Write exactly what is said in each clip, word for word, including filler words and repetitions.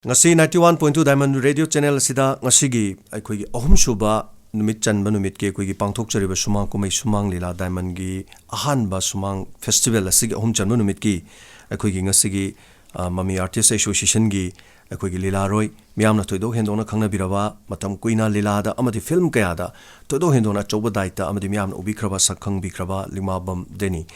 ꯉꯁꯤ ninety one point two Diamond Radio Channel ꯑꯁꯤꯗ ꯉꯁꯤꯒꯤ ꯑꯩꯈꯣꯏꯒꯤ ꯑꯍꯨꯝꯁꯨꯕ ꯅꯨꯃꯤꯠ ꯆꯟꯕ ꯅꯨꯃꯤꯠꯀꯤ ꯑꯩꯈꯣꯏꯒꯤ ꯄꯥꯡꯊꯣꯛꯆꯔꯤꯕ ꯁꯨꯃꯥꯡ ꯀꯨꯝꯍꯩ ꯁꯨꯃꯥꯡ ꯂꯤꯂꯥ Diamondꯒꯤ ꯑꯍꯥꯟꯕ ꯁꯨꯃꯥꯡ festival ꯑꯁꯤꯒꯤ ꯑꯍꯨꯝ ꯆꯟꯕ ꯅꯨꯃꯤꯠꯀꯤ ꯑꯩꯈꯣꯏꯒꯤ ꯉꯁꯤꯒꯤ, ꯑ, Mami Artist Associationꯒꯤ ꯑꯩꯈꯣꯏꯒꯤ ꯂꯤꯂꯥꯔꯣꯏ, ꯃꯤꯌꯥꯝꯅ ꯊꯣꯏꯗꯣꯛ ꯍꯦꯟꯗꯣꯛꯅ ꯈꯪꯅꯕꯤꯔꯕ, ꯃꯇꯝ ꯀꯨꯏꯅ ꯂꯤꯂꯥꯗ ꯑꯃꯗꯤ film ꯀꯌꯥꯗ ꯊꯣꯏꯗꯣꯛ ꯍꯦꯟꯗꯣꯛꯅ ꯑꯆꯧꯕ ꯗꯥꯏꯇ ꯑꯃꯗꯤ ꯃꯤꯌꯥꯝꯅ ꯎꯕꯤꯈ꯭ꯔꯕ ꯁꯛꯈꯪꯕꯤꯈ꯭ꯔꯕ ꯂꯤꯛꯃꯥꯕꯝ ꯗꯦꯅꯤ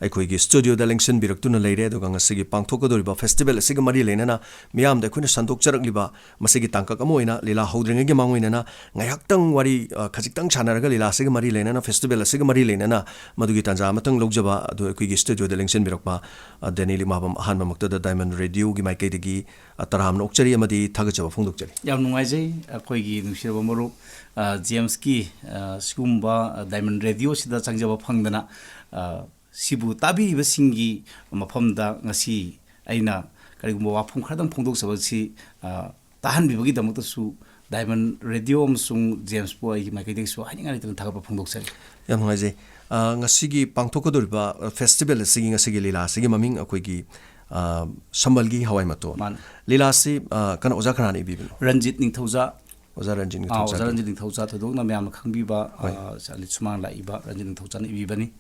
ꯑꯩꯈꯣꯏꯒꯤ studioꯗ ꯂꯦꯡꯁꯤꯟꯕꯤꯔꯛꯇꯨꯅ ꯂꯩꯔꯦ꯫ ꯑꯗꯨꯒ ꯉꯁꯤꯒꯤ ꯄꯥꯡꯊꯣꯛꯀꯗꯧꯔꯤꯕ festival ꯑꯁꯤꯒ ꯃꯔꯤ ꯂꯩꯅꯅ ꯃꯤꯌꯥꯝꯗ ꯑꯩꯈꯣꯏꯅ ꯁꯟꯗꯣꯛꯆꯔꯛꯂꯤꯕ ꯃꯁꯤꯒꯤ ꯇꯥꯡꯀꯛ ꯑꯃ ꯑꯣꯏꯅ, ꯂꯤꯂꯥ ꯍꯧꯗ꯭ꯔꯤꯉꯩꯒꯤ ꯃꯥꯡ ꯑꯣꯏꯅꯅ ꯉꯥꯏꯍꯥꯛꯇꯪ ꯋꯥꯔꯤ, ꯑ, ꯈꯖꯤꯛꯇꯪ ꯁꯥꯟꯅꯔꯒ ꯂꯤꯂꯥ ꯑꯁꯤꯒ ꯃꯔꯤ ꯂꯩꯅꯅ, festival ꯑꯁꯤꯒ ꯃꯔꯤ ꯂꯩꯅꯅ ꯃꯗꯨꯒꯤ ꯇꯥꯟꯖꯥ ꯑꯃꯇꯪ ꯂꯧꯖꯕ ꯑꯗꯨ ꯑꯩꯈꯣꯏꯒꯤ studioꯗ ꯂꯦꯡꯁꯤꯟꯕꯤꯔꯛꯄ, ꯑ, ꯗꯦꯅꯤ ꯂꯤꯛꯃꯥꯕꯝ ꯑꯍꯥꯟꯕꯃꯛꯇꯗ Diamond Radioꯒꯤ ꯃꯥꯏꯀꯩꯗꯒꯤ, ꯑ, ꯇꯔꯥꯝꯅ ꯑꯣꯛꯆꯔꯤ ꯑꯃꯗꯤ ꯊꯥꯒꯠꯆꯕ ꯐꯣꯡꯗꯣꯛꯆꯔꯤ꯫ ꯌꯥꯝ ꯅꯨꯡꯉꯥꯏꯖꯩ꯫ ꯑꯩꯈꯣꯏꯒꯤ ꯅꯨꯡꯁꯤꯔꯕ ꯃꯔꯨꯞ, ꯑ, ꯖꯦꯝꯁꯀꯤ, ꯑ, ꯁꯤꯒꯨꯝꯕ, ꯑ, Diamond Radioꯁꯤꯗ ꯆꯪꯖꯕ ꯐꯪꯗꯅ, ꯑ, ꯁꯤꯕꯨ ꯇꯥꯕꯤꯔꯤꯕꯁꯤꯡꯒꯤ ꯃꯐꯝꯗ ꯉꯁꯤ ꯑꯩꯅ ꯀꯔꯤꯒꯨꯝꯕ ꯋꯥꯐꯝ ꯈꯔꯗꯪ ꯐꯣꯡꯗꯣꯛꯆꯕꯁꯤ, ꯑ, ꯇꯥꯍꯟꯕꯤꯕꯒꯤꯗꯃꯛꯇꯁꯨ Diamond Radio ꯑꯃꯁꯨꯡ ꯖꯦꯝꯁꯄꯨ ꯑꯩꯒꯤ ꯃꯥꯏꯀꯩꯗꯒꯤꯁꯨ ꯍꯥꯏꯅꯤꯡꯉꯥꯏ ꯂꯩꯇꯅ ꯊꯥꯒꯠꯄ ꯐꯣꯡꯗꯣꯛꯆꯔꯤ꯫ ꯌꯥꯝ ꯅꯨꯡꯉꯥꯏꯖꯩ꯫ ꯑ, ꯉꯁꯤꯒꯤ ꯄꯥꯡꯊꯣꯛꯀꯗꯧꯔꯤꯕ, ꯑ, festival ꯑꯁꯤꯒꯤ ꯉꯁꯤꯒꯤ ꯂꯤꯂꯥ ꯑꯁꯤꯒꯤ ꯃꯃꯤꯡ ꯑꯩꯈꯣꯏꯒꯤ, ꯑ, ꯁꯝꯕꯜꯒꯤ ꯍꯋꯥꯏ ꯃꯇꯣꯟ꯫ ꯃꯥꯅꯤ꯫ ꯂꯤꯂꯥ ꯑꯁꯤ, ꯑ, ꯀꯅꯥ, ꯑꯣꯖꯥ ꯀꯅꯥꯅ ꯏꯕꯤꯕꯅꯣ? ꯔꯟꯖꯤꯠ ꯅꯤꯡꯊꯧꯖꯥ꯫ ꯑꯣꯖꯥ ꯔꯟꯖꯤꯠ ꯑꯥ, ꯑꯣꯖꯥ ꯅꯤꯡꯊꯧꯖꯥꯒꯤ꯫ ꯔꯟꯖꯤꯠ ꯅꯤꯡꯊꯧꯖꯥ ꯊꯣꯏꯗꯣꯛꯅ ꯃꯌꯥꯝꯅ ꯈꯪꯕꯤꯕ, ꯍꯣꯏ꯫ ꯑ, ꯁꯥ-, ꯁꯨꯃꯥꯡ ꯂꯥꯛꯏꯕ ꯔꯟꯖꯤꯠ ꯅꯤꯡꯊꯧꯖꯥꯅ ꯏꯕꯤꯕꯅꯤ꯫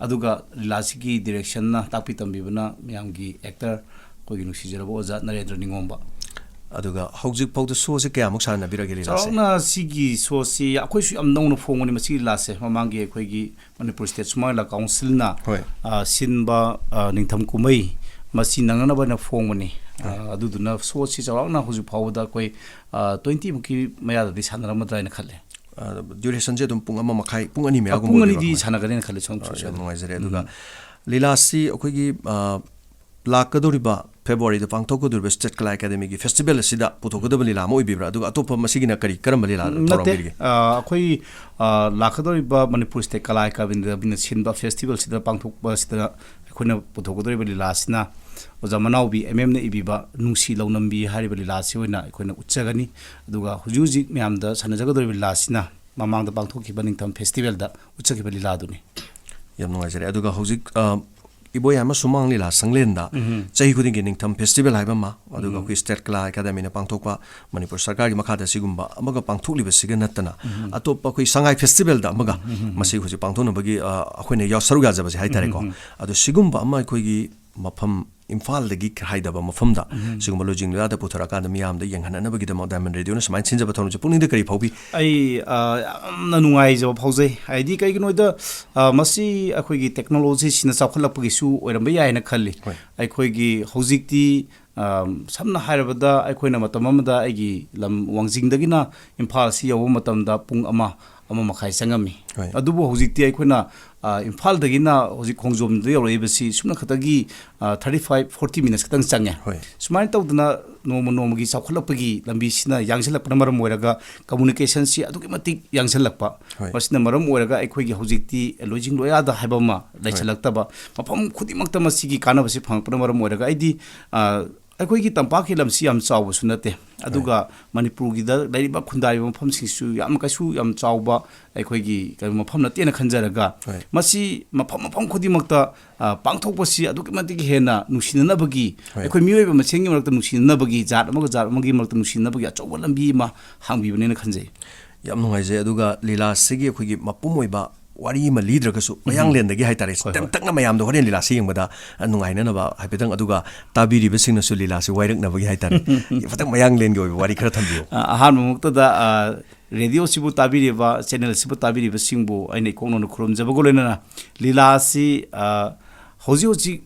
ꯑꯗꯨꯒ ꯂꯤꯂꯥꯁꯤꯒꯤ directionꯅ ꯇꯥꯛꯄꯤ ꯇꯝꯕꯤꯕꯅ ꯃꯌꯥꯝꯒꯤ actor, ꯑꯩꯈꯣꯏꯒꯤ ꯅꯨꯡꯁꯤꯖꯔꯕ ꯑꯣꯖꯥ ꯅꯔꯦꯟꯗ꯭ꯔ ꯅꯤꯉꯣꯝꯕ꯫ ꯑꯗꯨꯒ ꯍꯧꯖꯤꯛ ꯐꯥꯎꯗ showꯁꯦ ꯀꯌꯥꯃꯨꯛ ꯁꯥꯟꯅꯕꯤꯔꯒꯦ ꯂꯤꯂꯥꯁꯦ? ꯆꯥꯎꯔꯥꯛꯅ ꯁꯤꯒꯤ showꯁꯤ ꯑꯩꯈꯣꯏꯁꯨ ꯌꯥꯝ ꯅꯧꯅ ꯐꯣꯡꯕꯅꯤ꯫ ꯃꯁꯤꯒꯤ ꯂꯤꯂꯥꯁꯦ ꯃꯃꯥꯡꯒꯤ ꯑꯩꯈꯣꯏꯒꯤ ꯃꯅꯤꯄꯨꯔ State ꯁꯨꯃꯥꯡ ꯂꯤꯂꯥ Councilꯅ, ꯍꯣꯏ꯫ ꯑ, ꯁꯤꯟꯕ, ꯑ, ꯅꯤꯡꯊꯝ ꯀꯨꯝꯍꯩ ꯃꯁꯤ ꯅꯪꯅꯅꯕ ꯍꯥꯏꯅ ꯐꯣꯡꯕꯅꯤ꯫ ꯑ, ꯍꯣꯏ꯫ ꯑꯗꯨꯗꯨꯅ showꯁꯤ ꯆꯥꯎꯔꯥꯛꯅ ꯍꯧꯖꯤꯛ ꯐꯥꯎꯕꯗ ꯑꯩꯈꯣꯏ, ꯑ, twenty ꯃꯨꯛꯀꯤ ꯃꯌꯥꯗꯗꯤ ꯁꯥꯟꯅꯔꯝꯃꯗ꯭ꯔꯥ ꯍꯥꯏꯅ ꯈꯜꯂꯦ꯫ ꯑ, durationꯁꯦ ꯑꯗꯨꯝ ꯄꯨꯡ ꯑꯃ ꯃꯈꯥꯏ, ꯄꯨꯡ ꯑꯅꯤ ꯃꯌꯥꯒꯨꯝꯕ ꯄꯨꯡ ꯑꯣꯏꯗꯣꯏꯔꯥ ꯑꯅꯤꯗꯤ ꯀꯃꯥꯏꯅ? ꯁꯥꯟꯅꯒꯅꯦꯅ ꯈꯜꯂꯦ, ꯁꯣꯝ ꯑ, ꯁꯣꯏ ꯌꯥꯝ ꯁꯣꯏꯗꯅ꯫ ꯅꯨꯡꯉꯥꯏꯖꯔꯦ꯫ ꯑꯗꯨꯒ ꯎꯝ꯫ ꯂꯤꯂꯥꯁꯤ ꯑꯩꯈꯣꯏꯒꯤ, ꯑ, ꯂꯥꯛꯀꯗꯧꯔꯤꯕ Februaryꯗ ꯄꯥꯡꯊꯣꯛꯀꯗꯧꯔꯤꯕ State ꯀꯂꯥ ꯑꯦꯀꯥꯗꯦꯃꯤꯒꯤ festival ꯑꯁꯤꯗ ꯄꯨꯊꯣꯛꯀꯗꯕ ꯂꯤꯂꯥ ꯑꯃ ꯑꯣꯏꯕꯤꯕ꯭ꯔꯥ? ꯑꯗꯨꯒ ꯑꯇꯣꯞꯄ ꯃꯁꯤꯒꯤꯅ ꯀꯔꯤ, ꯀꯔꯝꯕ ꯂꯤꯂꯥ ꯎꯝ, ꯅꯠꯇꯦ꯫ ꯊꯧꯔꯝ ꯄꯤꯔꯤꯒꯦ? ꯑ, ꯑꯩꯈꯣꯏ, ꯑ, ꯂꯥꯛꯀꯗꯧꯔꯤꯕ ꯃꯅꯤꯄꯨꯔ State ꯀꯂꯥ ꯑꯦꯀꯥꯗꯦꯃꯤꯅ ꯁꯤꯟꯕ festivalꯁꯤꯗ ꯄꯥꯡꯊꯣꯛꯄꯁꯤꯗ ꯑꯩꯈꯣꯏꯅ ꯄꯨꯊꯣꯛꯀꯗꯧꯔꯤꯕ ꯂꯤꯂꯥꯁꯤꯅ ꯑꯣꯖꯥ ꯃꯅꯥꯎꯕꯤ ꯑꯦꯝ ꯑꯦꯝꯅ ꯏꯕꯤꯕ ꯅꯨꯡꯁꯤ ꯂꯧꯅꯝꯕꯤ ꯍꯥꯏꯔꯤꯕ ꯂꯤꯂꯥꯁꯤ ꯑꯣꯏꯅ ꯑꯩꯈꯣꯏꯅ ꯎꯠꯆꯒꯅꯤ꯫ ꯑꯗꯨꯒ ꯍꯧꯖꯤꯛ ꯍꯧꯖꯤꯛ ꯃꯌꯥꯝꯗ ꯁꯥꯟꯅꯖꯒꯗꯧꯔꯤꯕ ꯂꯤꯂꯥꯁꯤꯅ ꯃꯃꯥꯡꯗ ꯄꯥꯡꯊꯣꯛꯈꯤꯕ ꯅꯤꯡꯊꯝ festivalꯗ ꯎꯠꯆꯈꯤꯕ ꯂꯤꯂꯥꯗꯨꯅꯤ꯫ ꯌꯥꯝ ꯅꯨꯡꯉꯥꯏꯖꯔꯦ꯫ ꯑꯗꯨꯒ ꯍꯧꯖꯤꯛ, ꯑ, ꯏꯕꯣꯌꯥꯏꯃ ꯁꯨꯃꯥꯡ ꯂꯤꯂꯥ ꯁꯪꯂꯦꯟꯗ ꯆꯍꯤ ꯈꯨꯗꯤꯡꯒꯤ ꯅꯤꯡꯊꯝ ꯐꯦꯁꯇꯤꯚꯦꯜ ꯍꯥꯏꯕ ꯑꯃ, ꯑꯗꯨꯒ ꯑꯩꯈꯣꯏ ꯁ꯭ꯇꯦꯠ ꯀꯂꯥ ꯑꯦꯀꯥꯗꯃꯤꯅ ꯄꯥꯡꯊꯣꯛꯄ, ꯃꯅꯤꯄꯨꯔ ꯁꯔꯀꯥꯔꯒꯤ ꯃꯈꯥꯗ ꯁꯤꯒꯨꯝꯕ ꯑꯃꯒ ꯄꯥꯡꯊꯣꯛꯂꯤꯕꯁꯤꯒ ꯅꯠꯇꯅ, ꯑꯇꯣꯞꯄ ꯑꯩꯈꯣꯏ ꯁꯉꯥꯏ ꯐꯦꯁꯇꯤꯚꯦꯜꯗ ꯑꯃꯒ ꯃꯁꯤ ꯍꯧꯖꯤꯛ ꯄꯥꯡꯊꯣꯛꯅꯕꯒꯤ, ꯑ, ꯑꯩꯈꯣꯏꯅ ꯌꯥꯎ-, ꯁꯔꯨꯛ ꯌꯥꯖꯕꯁꯦ ꯍꯥꯏꯇꯥꯔꯦꯀꯣ꯫ ꯑꯗꯣ ꯁꯤꯒꯨꯝꯕ ꯑꯃ ꯑꯩꯈꯣꯏꯒꯤ ꯃꯐꯝ, ꯏꯝꯐꯥꯜꯗꯒꯤ ꯍꯥꯏꯗꯕ ꯃꯐꯝꯗ ꯁꯤꯒꯨꯝꯕ ꯂꯣꯏꯖꯤꯡ ꯂꯣꯌꯥꯗ ꯄꯨꯊꯔꯛꯑꯀꯥꯟꯗ ꯃꯤꯌꯥꯝꯗ ꯌꯦꯡꯍꯟꯅꯅꯕꯒꯤꯗꯃꯛ ꯗꯥꯏꯃꯟ ꯔꯦꯗꯤꯑꯣꯅ ꯁꯨꯃꯥꯏꯅ ꯁꯤꯟꯖꯕ ꯊꯧꯔꯝꯁꯦ ꯄꯨꯛꯅꯤꯡꯗ ꯀꯔꯤ ꯐꯥꯎꯕꯤ? ꯑꯩ, ꯑ, ꯌꯥꯝꯅ ꯅꯨꯡꯉꯥꯏꯖꯕ ꯐꯥꯎꯖꯩ꯫ ꯍꯥꯏꯗꯤ ꯀꯩꯒꯤꯅꯣꯗ, ꯑ, ꯃꯁꯤ ꯑꯩꯈꯣꯏꯒꯤ ꯇꯦꯛꯅꯣꯂꯣꯖꯤꯁꯤꯅ ꯆꯥꯎꯈꯠꯂꯛꯄꯒꯤꯁꯨ ꯑꯣꯏꯔꯝꯕ ꯌꯥꯏꯅ ꯈꯜꯂꯤ꯫ ꯍꯣꯏ꯫ ꯑꯩꯈꯣꯏꯒꯤ ꯍꯧꯖꯤꯛꯇꯤ, ꯑ, ꯁꯝꯅ ꯍꯥꯏꯔꯕꯗ ꯑꯩꯈꯣꯏꯅ ꯃꯇꯝ ꯑꯃꯗ ꯑꯩꯒꯤ ꯂꯝ ꯋꯥꯡꯖꯤꯡꯗꯒꯤꯅ ꯏꯝꯐꯥꯜꯁꯤ ꯌꯧꯕ ꯃꯇꯝꯗ ꯄꯨꯡ ꯑꯃ, ꯑꯃ ꯃꯈꯥꯏ ꯆꯪꯉꯝꯃꯤ꯫ ꯍꯣꯏ꯫ ꯑꯗꯨꯕꯨ ꯍꯧꯖꯤꯛꯇꯤ ꯑꯩꯈꯣꯏꯅ, ꯑ, ꯏꯝꯐꯥꯜꯗꯒꯤꯅ ꯍꯧꯖꯤꯛ ꯈꯣꯡꯖꯣꯝꯗ ꯌꯧꯔꯛꯏꯕꯁꯤ ꯁꯨꯞꯅ ꯈꯛꯇꯒꯤ, ꯑ, thirty five, forty minutes ꯈꯛꯇꯪ ꯆꯪꯉꯦ꯫ ꯍꯣꯏ꯫ ꯁꯨꯃꯥꯏꯅ ꯇꯧꯗꯅ ꯅꯣꯡꯃ ꯅꯣꯡꯃꯒꯤ ꯆꯥꯎꯈꯠꯂꯛꯄꯒꯤ ꯂꯝꯕꯤꯁꯤꯅ ꯌꯥꯡꯁꯤꯜꯂꯛꯄꯅ ꯃꯔꯝ ꯑꯣꯏꯔꯒ communicationꯁꯤ ꯑꯗꯨꯛꯀꯤ ꯃꯇꯤꯛ ꯌꯥꯡꯁꯤꯜꯂꯛꯄ꯫ ꯍꯣꯏ꯫ ꯃꯁꯤꯅ ꯃꯔꯝ ꯑꯣꯏꯔꯒ ꯑꯩꯈꯣꯏꯒꯤ ꯍꯧꯖꯤꯛꯇꯤ ꯂꯣꯏꯖꯤꯡ ꯂꯣꯌꯥꯗ ꯍꯥꯏꯕ ꯑꯃ ꯍꯣꯏ꯫ ꯂꯩꯁꯤꯜꯂꯛꯇꯕ, ꯃꯐꯝ ꯈꯨꯗꯤꯡꯃꯛꯇ ꯃꯁꯤꯒꯤ ꯀꯥꯟꯅꯕꯁꯤ ꯐꯪꯉꯛꯄꯅ ꯃꯔꯝ ꯑꯣꯏꯔꯒ ꯑꯩꯗꯤ, ꯑ, ꯑꯩꯈꯣꯏꯒꯤ ꯇꯝꯄꯥꯛꯀꯤ ꯂꯝꯁꯤ ꯌꯥꯝ ꯆꯥꯎꯕꯁꯨ ꯅꯠꯇꯦ, ꯑꯗꯨꯒ ꯍꯣꯏ꯫ ꯃꯅꯤꯄꯨꯔꯒꯤꯗ ꯂꯩꯔꯤꯕ ꯈꯨꯟꯗꯥꯔꯤꯕ ꯃꯐꯝꯁꯤꯡꯁꯨ ꯌꯥꯝ ꯀꯩꯁꯨ ꯌꯥꯝ ꯆꯥꯎꯕ ꯑꯩꯈꯣꯏꯒꯤ ꯀꯩꯅꯣ ꯃꯐꯝ ꯅꯠꯇꯦꯅ ꯈꯟꯖꯔꯒ, ꯍꯣꯏ꯫ ꯃꯁꯤ ꯃꯐꯝ ꯃꯐꯝ ꯈꯨꯗꯤꯡꯃꯛꯇ, ꯑ, ꯄꯥꯡꯊꯣꯛꯄꯁꯤ ꯑꯗꯨꯛꯀꯤ ꯃꯇꯤꯛ ꯍꯦꯟꯅ ꯅꯨꯡꯁꯤꯅꯅꯕꯒꯤ, ꯍꯣꯏ꯫ ꯑꯩꯈꯣꯏ ꯃꯤꯑꯣꯏꯕ ꯃꯁꯦꯟꯒꯤ ꯃꯔꯛꯇ ꯅꯨꯡꯁꯤꯅꯅꯕꯒꯤ, ꯖꯥꯠ ꯑꯃꯒ ꯖꯥꯠ ꯑꯃꯒꯤ ꯃꯔꯛꯇ ꯅꯨꯡꯁꯤꯅꯅꯕꯒꯤ ꯑꯆꯧꯕ ꯂꯝꯕꯤ ꯑꯃ ꯍꯥꯡꯕꯤꯕꯅꯦꯅ ꯈꯟꯖꯩ꯫ ꯌꯥꯝ ꯅꯨꯡꯉꯥꯏꯖꯩ꯫ ꯑꯗꯨꯒ ꯂꯤꯂꯥꯁꯤꯒꯤ ꯑꯩꯈꯣꯏꯒꯤ ꯃꯄꯨꯝ ꯑꯣꯏꯕ ꯋꯥꯔꯤ ꯑꯃ ꯂꯤꯗ꯭ꯔꯒꯁꯨ, ꯎꯝ꯫ ꯃꯌꯥꯡꯂꯦꯟꯗꯒꯤ ꯍꯥꯏꯇꯥꯔꯦ, ꯍꯣꯏ, ꯍꯣꯏ꯫ ꯇꯦꯟꯇꯛꯅ ꯃꯌꯥꯝꯗꯣ ꯍꯣꯔꯦꯟ ꯂꯤꯂꯥꯁꯤ ꯌꯦꯡꯕꯗ, ꯑ, ꯅꯨꯡꯉꯥꯏꯅꯅꯕ ꯍꯥꯏꯐꯦꯠꯇꯪ, ꯑꯗꯨꯒ ꯇꯥꯕꯤꯔꯤꯕꯁꯤꯡꯅꯁꯨ ꯂꯤꯂꯥꯁꯤ ꯋꯥꯏꯔꯛꯅꯕꯒꯤ ꯍꯥꯏꯇꯥꯔꯦ, ꯈꯤꯇꯪ ꯃꯌꯥꯡꯂꯦꯟꯒꯤ ꯑꯣꯏꯕ ꯋꯥꯔꯤ ꯈꯔ ꯊꯝꯕꯤꯌꯨ꯫ ꯑ, ꯑꯍꯥꯟꯕꯃꯛꯇꯗ, ꯑ, ꯔꯦꯗꯤꯑꯣꯁꯤꯕꯨ ꯇꯥꯕꯤꯔꯤꯕ, ꯆꯦꯅꯦꯜꯁꯤꯕꯨ ꯇꯥꯕꯤꯔꯤꯕꯁꯤꯡꯕꯨ ꯑꯩꯅ ꯏꯀꯣꯛꯅꯧꯅ ꯈꯨꯔꯨꯝꯖꯕꯒ ꯂꯣꯏꯅꯅ, ꯂꯤꯂꯥ ꯑꯁꯤ, ꯑ, ꯍꯧꯖꯤꯛ ꯍꯧꯖꯤꯛ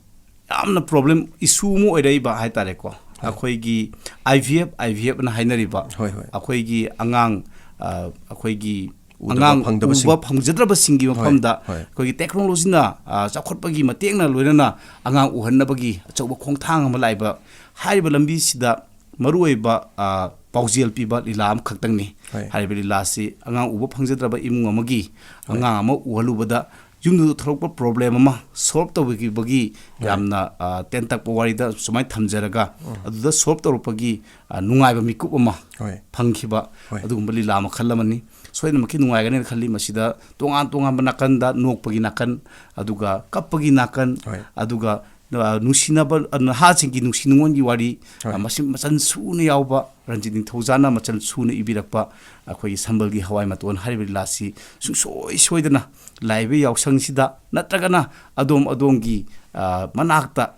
ꯌꯥꯝꯅ problem, issue ꯑꯃ ꯑꯣꯏꯔꯛꯏꯕ ꯍꯥꯏꯇꯥꯔꯦꯀꯣ꯫ ꯍꯣꯏ꯫ ꯑꯩꯈꯣꯏꯒꯤ I V F, I V F ꯑꯅ ꯍꯥꯏꯅꯔꯤꯕ ꯍꯣꯏ, ꯍꯣꯏ꯫ ꯑꯩꯈꯣꯏꯒꯤ ꯑꯉꯥꯡ, ꯑ, ꯑꯩꯈꯣꯏꯒꯤ ꯎꯗꯕ ꯑꯉꯥꯡ ꯐꯪꯗꯕꯁꯤꯡ꯫ ꯎꯕ ꯐꯪꯖꯗ꯭ꯔꯕꯁꯤꯡꯒꯤ ꯍꯣꯏ, ꯃꯐꯝꯗ ꯍꯣꯏ꯫ ꯑꯩꯈꯣꯏꯒꯤ ꯇꯦꯛꯅꯣꯂꯣꯖꯤꯅ, ꯑ, ꯆꯥꯎꯈꯠꯄꯒꯤ ꯃꯇꯦꯡꯅ ꯂꯣꯏꯅꯅ ꯑꯉꯥꯡ ꯎꯍꯟꯅꯕꯒꯤ ꯑꯆꯧꯕ ꯈꯣꯡꯊꯥꯡ ꯑꯃ ꯂꯥꯛꯏꯕ꯫ ꯍꯥꯏꯔꯤꯕ ꯂꯝꯕꯤꯁꯤꯗ ꯃꯔꯨꯑꯣꯏꯕ, ꯑ, ꯄꯥꯎꯖꯦꯜ ꯄꯤꯕ ꯂꯤꯂꯥ ꯑꯃꯈꯛꯇꯪꯅꯤ꯫ ꯍꯣꯏ꯫ ꯍꯥꯏꯔꯤꯕ ꯂꯤꯂꯥꯁꯤ ꯑꯉꯥꯡ ꯎꯕ ꯐꯪꯖꯗ꯭ꯔꯕ ꯏꯃꯨꯡ ꯑꯃꯒꯤ ꯍꯣꯏ꯫ ꯑꯉꯥꯡ ꯑꯃ ꯎꯍꯜꯂꯨꯕꯗ ꯌꯨꯝꯗꯨꯗ ꯊꯣꯛꯂꯛꯄ ꯄ꯭ꯔꯣꯕ꯭ꯂꯦꯝ ꯑꯃ ꯁꯣꯜꯕ ꯇꯧꯕꯤꯈꯤꯕꯒꯤ ꯌꯥꯝꯅ, ꯑ, ꯇꯦꯟꯇꯛꯄ ꯋꯥꯔꯤꯗ ꯁꯨꯃꯥꯏꯅ ꯊꯝꯖꯔꯒ, ꯑꯗꯨꯗ ꯁꯣꯜꯕ ꯇꯧꯔꯛꯄꯒꯤ, ꯑ, ꯅꯨꯡꯉꯥꯏꯕ ꯃꯤꯀꯨꯞ ꯑꯃ ꯍꯣꯏ꯫ ꯐꯪꯈꯤꯕ, ꯍꯣꯏ꯫ ꯑꯗꯨꯒꯨꯝꯕ ꯂꯤꯂꯥ ꯃꯈꯜ ꯑꯃꯅꯤ꯫ ꯁꯣꯏꯗꯅꯃꯛꯀꯤ ꯅꯨꯡꯉꯥꯏꯒꯅꯦꯅ ꯈꯜꯂꯤ꯫ ꯃꯁꯤꯗ ꯇꯣꯉꯥꯟ ꯇꯣꯉꯥꯟꯕ ꯅꯥꯀꯟꯗ, ꯅꯣꯛꯄꯒꯤ ꯅꯥꯀꯟ, ꯑꯗꯨꯒ ꯀꯞꯄꯒꯤ ꯅꯥꯀꯟ, ꯍꯣꯏ꯫ ꯑꯗꯨꯒ, ꯑ, ꯅꯨꯡꯁꯤꯅꯕ, ꯑ, ꯅꯍꯥꯁꯤꯡꯒꯤ ꯅꯨꯡꯁꯤ ꯅꯨꯡꯉꯣꯟꯒꯤ ꯋꯥꯔꯤ, ꯍꯣꯏ꯫ ꯑ, ꯃꯁꯤ ꯃꯆꯜ ꯁꯨꯅ ꯌꯥꯎꯕ ꯔꯟꯖꯤꯠ ꯅꯤꯡꯊꯧꯖꯥꯅ ꯃꯆꯜ ꯁꯨꯅ ꯏꯕꯤꯔꯛꯄ ꯑꯩꯈꯣꯏꯒꯤ ꯁꯝꯕꯜꯒꯤ ꯍꯋꯥꯏ ꯃꯇꯣꯟ ꯍꯥꯏꯔꯤꯕ ꯂꯤꯂꯥꯁꯤ ꯁꯨꯡꯁꯣꯏ ꯁꯣꯏꯗꯅ ꯂꯥꯛꯏꯕ ꯌꯥꯎꯁꯪꯁꯤꯗ ꯅꯠꯇ꯭ꯔꯒꯅ ꯑꯗꯣꯝ ꯑꯗꯣꯝꯒꯤ, ꯑ, ꯃꯅꯥꯛꯇ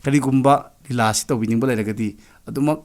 ꯀꯔꯤꯒꯨꯝꯕ ꯂꯤꯂꯥꯁꯤ ꯇꯧꯕꯤꯅꯤꯡꯕ ꯂꯩꯔꯒꯗꯤ ꯑꯗꯨꯃꯛ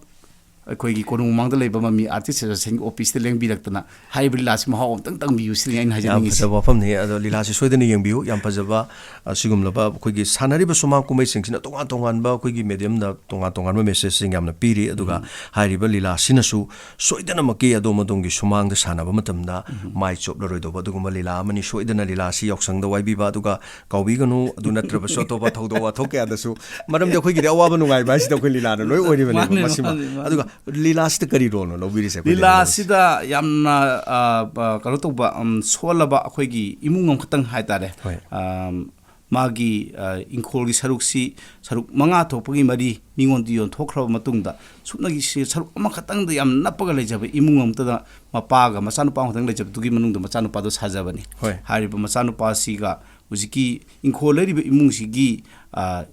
ꯑꯩꯈꯣꯏꯒꯤ ꯀꯣꯅꯨꯡ ꯃꯃꯥꯡꯗ ꯂꯩꯕ ꯃꯃꯤ ꯑꯥꯔꯇꯤꯁ ꯑꯦꯁꯣꯁꯤꯌꯦꯁꯟꯒꯤ ꯑꯣꯐꯤꯁꯇ ꯂꯦꯡꯕꯤꯔꯛꯇꯅ ꯍꯥꯏꯔꯤꯕ ꯂꯤꯂꯥꯁꯤ ꯃꯍꯥꯎ ꯑꯝꯇꯪ ꯇꯪꯕꯤꯌꯨ ꯁꯤꯅꯤ ꯑꯩꯅ ꯌꯥꯝ ꯍꯥꯏꯖꯅꯤꯡꯉꯤꯁꯤ꯫ ꯐꯖꯕ ꯋꯥꯐꯝꯅꯤ꯫ ꯑꯗꯣ ꯂꯤꯂꯥꯁꯤ ꯁꯣꯏꯗꯅ ꯌꯦꯡꯕꯤꯌꯨ꯫ ꯌꯥꯝ ꯐꯖꯕ, ꯑ, ꯁꯤꯒꯨꯝꯂꯕ ꯑꯩꯈꯣꯏꯒꯤ ꯁꯥꯟꯅꯔꯤꯕ ꯁꯨꯃꯥꯡ ꯀꯨꯝꯍꯩꯁꯤꯡꯁꯤꯅ ꯇꯣꯉꯥꯟ ꯇꯣꯉꯥꯟꯕ ꯑꯩꯈꯣꯏꯒꯤ ꯃꯦꯗꯤꯌꯝꯗ ꯇꯣꯉꯥꯟ ꯇꯣꯉꯥꯟꯕ ꯃꯦꯁꯦꯖꯁꯤꯡ ꯌꯥꯝꯅ ꯄꯤꯔꯤ꯫ ꯑꯗꯨꯒ ꯎꯝ꯫ ꯍꯥꯏꯔꯤꯕ ꯂꯤꯂꯥꯁꯤꯅꯁꯨ ꯁꯣꯏꯗꯅꯃꯛꯀꯤ ꯑꯗꯣꯝ ꯑꯗꯣꯝꯒꯤ ꯁꯨꯃꯥꯡꯗ ꯁꯥꯟꯅꯕ ꯃꯇꯝꯗ ꯎꯝ꯫ ꯃꯥꯏ ꯆꯣꯞꯂꯔꯣꯏꯗꯧꯕ ꯑꯗꯨꯒꯨꯝꯕ ꯂꯤꯂꯥ ꯑꯃꯅꯤ꯫ ꯁꯣꯏꯗꯅ ꯂꯤꯂꯥꯁꯤ ꯌꯥꯎꯁꯪꯗ ꯋꯥꯏꯕꯤꯕ, ꯑꯗꯨꯒ ꯀꯥꯎꯕꯤꯒꯅꯨ꯫ ꯑꯗꯨ ꯅꯠꯇ꯭ꯔꯕꯁꯨ ꯑꯇꯣꯞꯄ ꯊꯧꯗꯣꯛ ꯋꯥꯊꯣꯛ ꯀꯌꯥꯗꯁꯨ, ꯃꯔꯝꯗꯤ ꯑꯩꯈꯣꯏꯒꯤꯗꯤ ꯑꯋꯥꯕ ꯅꯨꯡꯉꯥꯏꯕ ꯍꯥꯏꯁꯤꯗ ꯑꯩꯈꯣꯏ ꯂꯤꯂꯥꯅ ꯂꯣꯏ ꯑꯣꯏꯔꯤꯕꯅꯦꯕ꯫ ꯃꯥꯅꯦ, ꯃꯁꯤꯃ꯫ ꯃꯥꯅꯦ, ꯃꯥꯅꯦ꯫ ꯑꯗꯨꯒ ꯂꯤꯂꯥꯁꯤꯗ ꯀꯔꯤ ꯔꯣꯜꯅꯣ ꯂꯧꯕꯤꯔꯤꯁꯦ ꯑꯩꯈꯣꯏ ꯂꯤꯂꯥꯁꯤꯗ? ꯂꯤꯂꯥꯁꯤꯗ ꯌꯥꯝꯅ, ꯑ, ꯑ, ꯀꯩꯅꯣ ꯇꯧꯕ, ꯎꯝ, ꯁꯣꯜꯂꯕ ꯑꯩꯈꯣꯏꯒꯤ ꯏꯃꯨꯡ ꯑꯃꯈꯛꯇꯪ ꯍꯥꯏꯇꯥꯔꯦ꯫ ꯍꯣꯏ꯫ ꯑꯝ, ꯃꯥꯒꯤ, ꯑ, ꯏꯪꯈꯣꯜꯒꯤ ꯁꯔꯨꯛꯁꯤ ꯁꯔꯨꯛ ꯃꯉꯥ ꯊꯣꯛꯄꯒꯤ ꯃꯔꯤ ꯃꯤꯉꯣꯟꯗ ꯌꯣꯟꯊꯣꯛꯈ꯭ꯔꯕ ꯃꯇꯨꯡꯗ, ꯁꯨꯞꯅꯒꯤ ꯁꯤ ꯁꯔꯨꯛ ꯑꯃꯈꯛꯇꯪꯗ ꯌꯥꯝ ꯅꯞꯄꯒ ꯂꯩꯖꯕ ꯏꯃꯨꯡ ꯑꯃꯇꯗ ꯃꯄꯥꯒ ꯃꯆꯥꯅꯨꯄꯥ ꯑꯃꯈꯛꯇꯪ ꯂꯩꯖꯕꯗꯨꯒꯤ ꯃꯅꯨꯡꯗ ꯃꯆꯥꯅꯨꯄꯥꯗꯣ ꯁꯥꯖꯕꯅꯤ꯫ ꯍꯣꯏ꯫ ꯍꯥꯏꯔꯤꯕ ꯃꯆꯥꯅꯨꯄꯥꯁꯤꯒ ꯍꯧꯖꯤꯛꯀꯤ ꯏꯪꯈꯣꯜ ꯂꯩꯔꯤꯕ ꯏꯃꯨꯡꯁꯤꯒꯤ, ꯑ,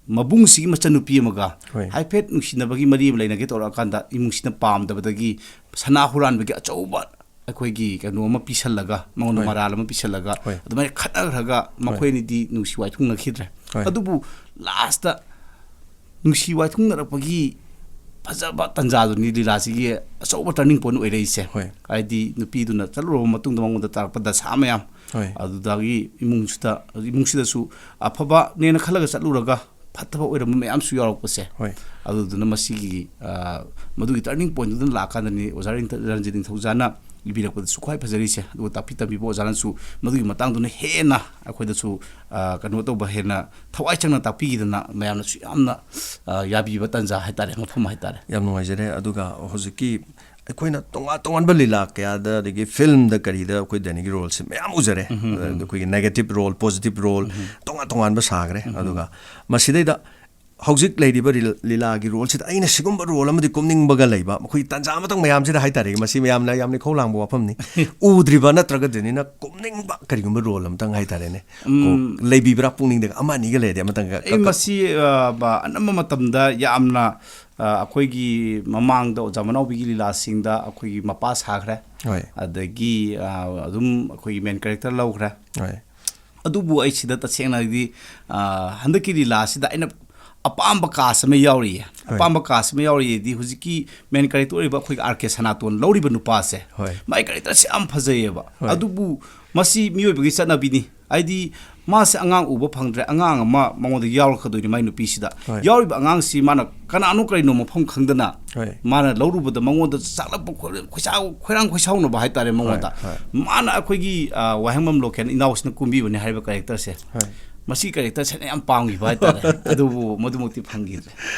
ꯃꯕꯨꯡꯁꯤꯒꯤ ꯃꯆꯟꯅꯨꯄꯤ ꯑꯃꯒ ꯍꯣꯏ꯫ ꯍꯥꯏꯐꯦꯠ ꯅꯨꯡꯁꯤꯅꯕꯒꯤ ꯃꯔꯤ ꯑꯃ ꯂꯩꯅꯒꯦ ꯇꯧꯔꯛꯑꯀꯥꯟꯗ, ꯏꯃꯨꯡꯁꯤꯅ ꯄꯥꯝꯗꯕꯗꯒꯤ ꯁꯅꯥ ꯍꯨꯔꯥꯟꯕꯒꯤ ꯑꯆꯧꯕ ꯑꯩꯈꯣꯏꯒꯤ ꯀꯩꯅꯣ ꯑꯃ ꯄꯤꯁꯜꯂꯒ, ꯃꯉꯣꯟꯗ ꯍꯣꯏ꯫ ꯃꯔꯥꯜ ꯑꯃ ꯄꯤꯁꯜꯂꯒ, ꯍꯣꯏ꯫ ꯑꯗꯨꯃꯥꯏꯅ ꯈꯠꯅꯈ꯭ꯔꯒ ꯍꯣꯏ꯫ ꯃꯈꯣꯏ ꯑꯅꯤꯗꯤ ꯅꯨꯡꯁꯤ ꯋꯥꯏꯊꯨꯡꯅꯈꯤꯗ꯭ꯔꯦ꯫ ꯍꯣꯏ꯫ ꯑꯗꯨꯕꯨ ꯂꯥꯁꯇ ꯅꯨꯡꯁꯤ ꯋꯥꯏꯊꯨꯡꯅꯔꯛꯄꯒꯤ ꯐꯖꯕ ꯇꯥꯟꯖꯥꯗꯨꯅꯤ ꯂꯤꯂꯥꯁꯤꯒꯤ ꯑꯆꯧꯕ turning point ꯑꯣꯏꯔꯛꯏꯁꯦ꯫ ꯍꯣꯏ꯫ ꯍꯥꯏꯗꯤ ꯅꯨꯄꯤꯗꯨꯅ ꯆꯠꯂꯨꯔꯕ ꯃꯇꯨꯡꯗ ꯃꯉꯣꯟꯗ ꯇꯥꯔꯛꯄ ꯗꯁꯥ ꯃꯌꯥꯝ, ꯍꯣꯏ꯫ ꯑꯗꯨꯗꯒꯤ ꯏꯃꯨꯡꯁꯤꯗ, ꯏꯃꯨꯡꯁꯤꯗꯁꯨ ꯑꯐꯕꯅꯦꯅ ꯈꯜꯂꯒ ꯆꯠꯂꯨꯔꯒ ꯐꯠꯇꯕ ꯑꯣꯏꯔꯝꯕ ꯃꯌꯥꯝꯁꯨ ꯌꯥꯎꯔꯛꯄꯁꯦ꯫ ꯍꯣꯏ꯫ ꯑꯗꯨꯗꯨꯅ ꯃꯁꯤꯒꯤ, ꯑ, ꯃꯗꯨꯒꯤ turning pointꯗꯨꯅ ꯂꯥꯛꯀꯥꯟꯗꯅꯤ ꯑꯣꯖꯥ ꯔꯤꯡꯊ-, ꯔꯟꯖꯤꯠ ꯅꯤꯡꯊꯧꯖꯥꯅ ꯏꯕꯤꯔꯛꯄꯗꯁꯨ ꯈ꯭ꯋꯥꯏ ꯐꯖꯔꯤꯁꯦ꯫ ꯑꯗꯨꯒ ꯇꯥꯛꯄꯤ ꯇꯝꯕꯤꯕ ꯑꯣꯖꯥꯅꯁꯨ ꯃꯗꯨꯒꯤ ꯃꯇꯥꯡꯗꯨꯅ ꯍꯦꯟꯅ ꯑꯩꯈꯣꯏꯗꯁꯨ, ꯑ, ꯀꯩꯅꯣ ꯇꯧꯕ, ꯍꯦꯟꯅ ꯊꯋꯥꯏ ꯆꯪꯅ ꯇꯥꯛꯄꯤꯈꯤꯗꯅ ꯃꯌꯥꯝꯅꯁꯨ ꯌꯥꯝꯅ, ꯑ, ꯌꯥꯕꯤꯕ ꯇꯥꯟꯖꯥ ꯍꯥꯏꯇꯥꯔꯦ, ꯃꯐꯝ ꯍꯥꯏꯇꯥꯔꯦ꯫ ꯌꯥꯝ ꯅꯨꯡꯉꯥꯏꯖꯔꯦ꯫ ꯑꯗꯨꯒ ꯍꯧꯖꯤꯛꯀꯤ ꯑꯩꯈꯣꯏꯅ ꯇꯣꯉꯥꯟ ꯇꯣꯉꯥꯟꯕ ꯂꯤꯂꯥ ꯀꯌꯥꯗ, ꯑꯗꯒꯤ ꯐꯤꯂꯝꯗ ꯀꯔꯤꯗ ꯑꯩꯈꯣꯏ ꯗꯦꯅꯤꯒꯤ ꯔꯣꯜꯁꯦ ꯃꯌꯥꯝ ꯎꯖꯔꯦ꯫ ꯑꯗ ꯑꯩꯈꯣꯏꯒꯤ ꯅꯦꯒꯦꯇꯤꯚ ꯔꯣꯜ, ꯄꯣꯖꯤꯇꯤꯚ ꯔꯣꯜ, ꯇꯣꯉꯥꯟ ꯇꯣꯉꯥꯟꯕ ꯁꯥꯈ꯭ꯔꯦ꯫ ꯑꯗꯨꯒ ꯃꯁꯤꯗꯩꯗ ꯍꯧꯖꯤꯛ ꯂꯩꯔꯤꯕ ꯔꯤꯜ-, ꯂꯤꯂꯥꯒꯤ ꯔꯣꯜꯁꯤꯗ ꯑꯩꯅ ꯁꯤꯒꯨꯝꯕ ꯔꯣꯜ ꯑꯃꯗꯤ ꯀꯨꯝꯅꯤꯡꯕꯒ ꯂꯩꯕ, ꯑꯩꯈꯣꯏ ꯇꯥꯟꯖꯥ ꯑꯃꯇꯪ ꯃꯌꯥꯝꯁꯤꯗ ꯍꯥꯏꯇꯥꯔꯦ, ꯃꯁꯤ ꯃꯌꯥꯝꯅ ꯌꯥꯝꯅ ꯏꯈꯧ ꯂꯥꯡꯕ ꯋꯥꯐꯝꯅꯤ꯫ ꯎꯗ꯭ꯔꯤꯕ ꯅꯠꯇ꯭ꯔꯒ ꯗꯦꯅꯤꯅ ꯀꯨꯝꯅꯤꯡꯕ ꯀꯔꯤꯒꯨꯝꯕ ꯔꯣꯜ ꯑꯃꯇꯪ ꯍꯥꯏꯇꯥꯔꯦꯅꯦ꯫ ꯀꯣ, ꯎꯝ꯫ ꯂꯩꯕꯤꯕ꯭ꯔꯥ ꯄꯨꯛꯅꯤꯡꯗꯒ ꯑꯃ ꯑꯅꯤꯒ ꯂꯩꯔꯗꯤ ꯑꯃꯇꯪꯒ ꯑꯩ ꯀꯛ-, ꯀꯛ-, ꯃꯁꯤ, ꯑ, ꯕ-, ꯑꯅꯝꯕ ꯃꯇꯝꯗ ꯌꯥꯝꯅ, ꯑ, ꯑꯩꯈꯣꯏꯒꯤ ꯃꯃꯥꯡꯗ ꯑꯣꯖꯥ ꯃꯅꯥꯎꯕꯤꯒꯤ ꯂꯤꯂꯥꯁꯤꯡꯗ ꯑꯩꯈꯣꯏꯒꯤ ꯃꯄꯥ ꯁꯥꯈ꯭ꯔꯦ꯫ ꯍꯣꯏ꯫ ꯑꯗꯒꯤ, ꯑ, ꯑꯗꯨꯝ ꯑꯩꯈꯣꯏꯒꯤ ꯃꯦꯟ ꯀꯦꯔꯦꯛꯇꯔ ꯂꯧꯈ꯭ꯔꯦ꯫ ꯍꯣꯏ꯫ ꯑꯗꯨꯕꯨ ꯑꯩ ꯁꯤꯗ ꯇꯁꯦꯡꯅ ꯍꯥꯏꯗꯤ, ꯑ, ꯍꯟꯗꯛꯀꯤ ꯂꯤꯂꯥꯁꯤꯗ ꯑꯩꯅ ꯑꯄꯥꯝꯕ ꯀꯥꯁ ꯑꯃ ꯌꯥꯎꯔꯤꯌꯦ꯫ ꯍꯣꯏ꯫ ꯑꯄꯥꯝꯕ ꯀꯥꯁ ꯑꯃ ꯌꯥꯎꯔꯤꯌꯦꯗꯤ ꯍꯧꯖꯤꯛꯀꯤ ꯃꯦꯟ ꯀꯦꯔꯦꯛꯇꯔ ꯑꯣꯏꯔꯤꯕ ꯑꯩꯈꯣꯏꯒꯤ ꯑꯥꯔ ꯀꯦ ꯁꯅꯥꯇꯣꯟ ꯂꯧꯔꯤꯕ ꯅꯨꯄꯥꯁꯦ, ꯍꯣꯏ꯫ ꯃꯥꯏ ꯀꯦꯔꯦꯛꯇꯔꯁꯦ ꯌꯥꯝ ꯐꯖꯩꯌꯦꯕ꯫ ꯍꯣꯏ꯫ ꯑꯗꯨꯕꯨ ꯃꯁꯤ ꯃꯤꯑꯣꯏꯕꯒꯤ ꯆꯠꯅꯕꯤꯅꯤ꯫ ꯍꯥꯏꯗꯤ ꯃꯥꯁꯦ ꯑꯉꯥꯡ ꯎꯕ ꯐꯪꯗ꯭ꯔꯦ, ꯑꯉꯥꯡ ꯑꯃ ꯃꯉꯣꯟꯗ ꯌꯥꯎꯔꯛꯀꯗꯣꯏꯅꯤ ꯃꯥꯏ ꯅꯨꯄꯤꯁꯤꯗ꯫ ꯍꯣꯏ꯫ ꯌꯥꯎꯔꯤꯕ ꯑꯉꯥꯡꯁꯤ ꯃꯥꯅ ꯀꯅꯥꯅꯣ ꯀꯔꯤꯅꯣ ꯃꯐꯝ ꯈꯪꯗꯅ ꯍꯣꯏ꯫ ꯃꯥꯅ ꯂꯧꯔꯨꯕꯗ ꯃꯉꯣꯟꯗ ꯆꯥꯛꯂꯛꯄ ꯈꯣꯏ-, ꯈꯣꯏꯁꯥꯎ-, ꯈꯣꯏꯔꯥꯡ ꯈꯣꯏꯁꯥꯎꯅꯕ ꯍꯥꯏꯇꯥꯔꯦ ꯃꯉꯣꯟꯗ꯫ ꯍꯣꯏ, ꯍꯣꯏ꯫ ꯃꯥꯅ ꯑꯩꯈꯣꯏꯒꯤ, ꯑ, ꯋꯥꯍꯦꯡꯕꯝ ꯂꯣꯀꯦꯟ ꯏꯅꯥꯎꯁꯤꯅ ꯀꯨꯝꯕꯤꯕꯅꯦ ꯍꯥꯏꯔꯤꯕ ꯀꯦꯔꯦꯛꯇꯔꯁꯦ꯫ ꯍꯣꯏ꯫ ꯃꯁꯤ ꯀꯦꯔꯦꯛꯇꯔꯁꯦ ꯑꯩꯅ ꯌꯥꯝ ꯄꯥꯝꯈꯤꯕ ꯍꯥꯏꯇꯥꯔꯦ꯫ ꯑꯗꯨꯕꯨ ꯃꯗꯨꯃꯛꯇꯤ ꯐꯪꯈꯤꯗ꯭ꯔꯦ꯫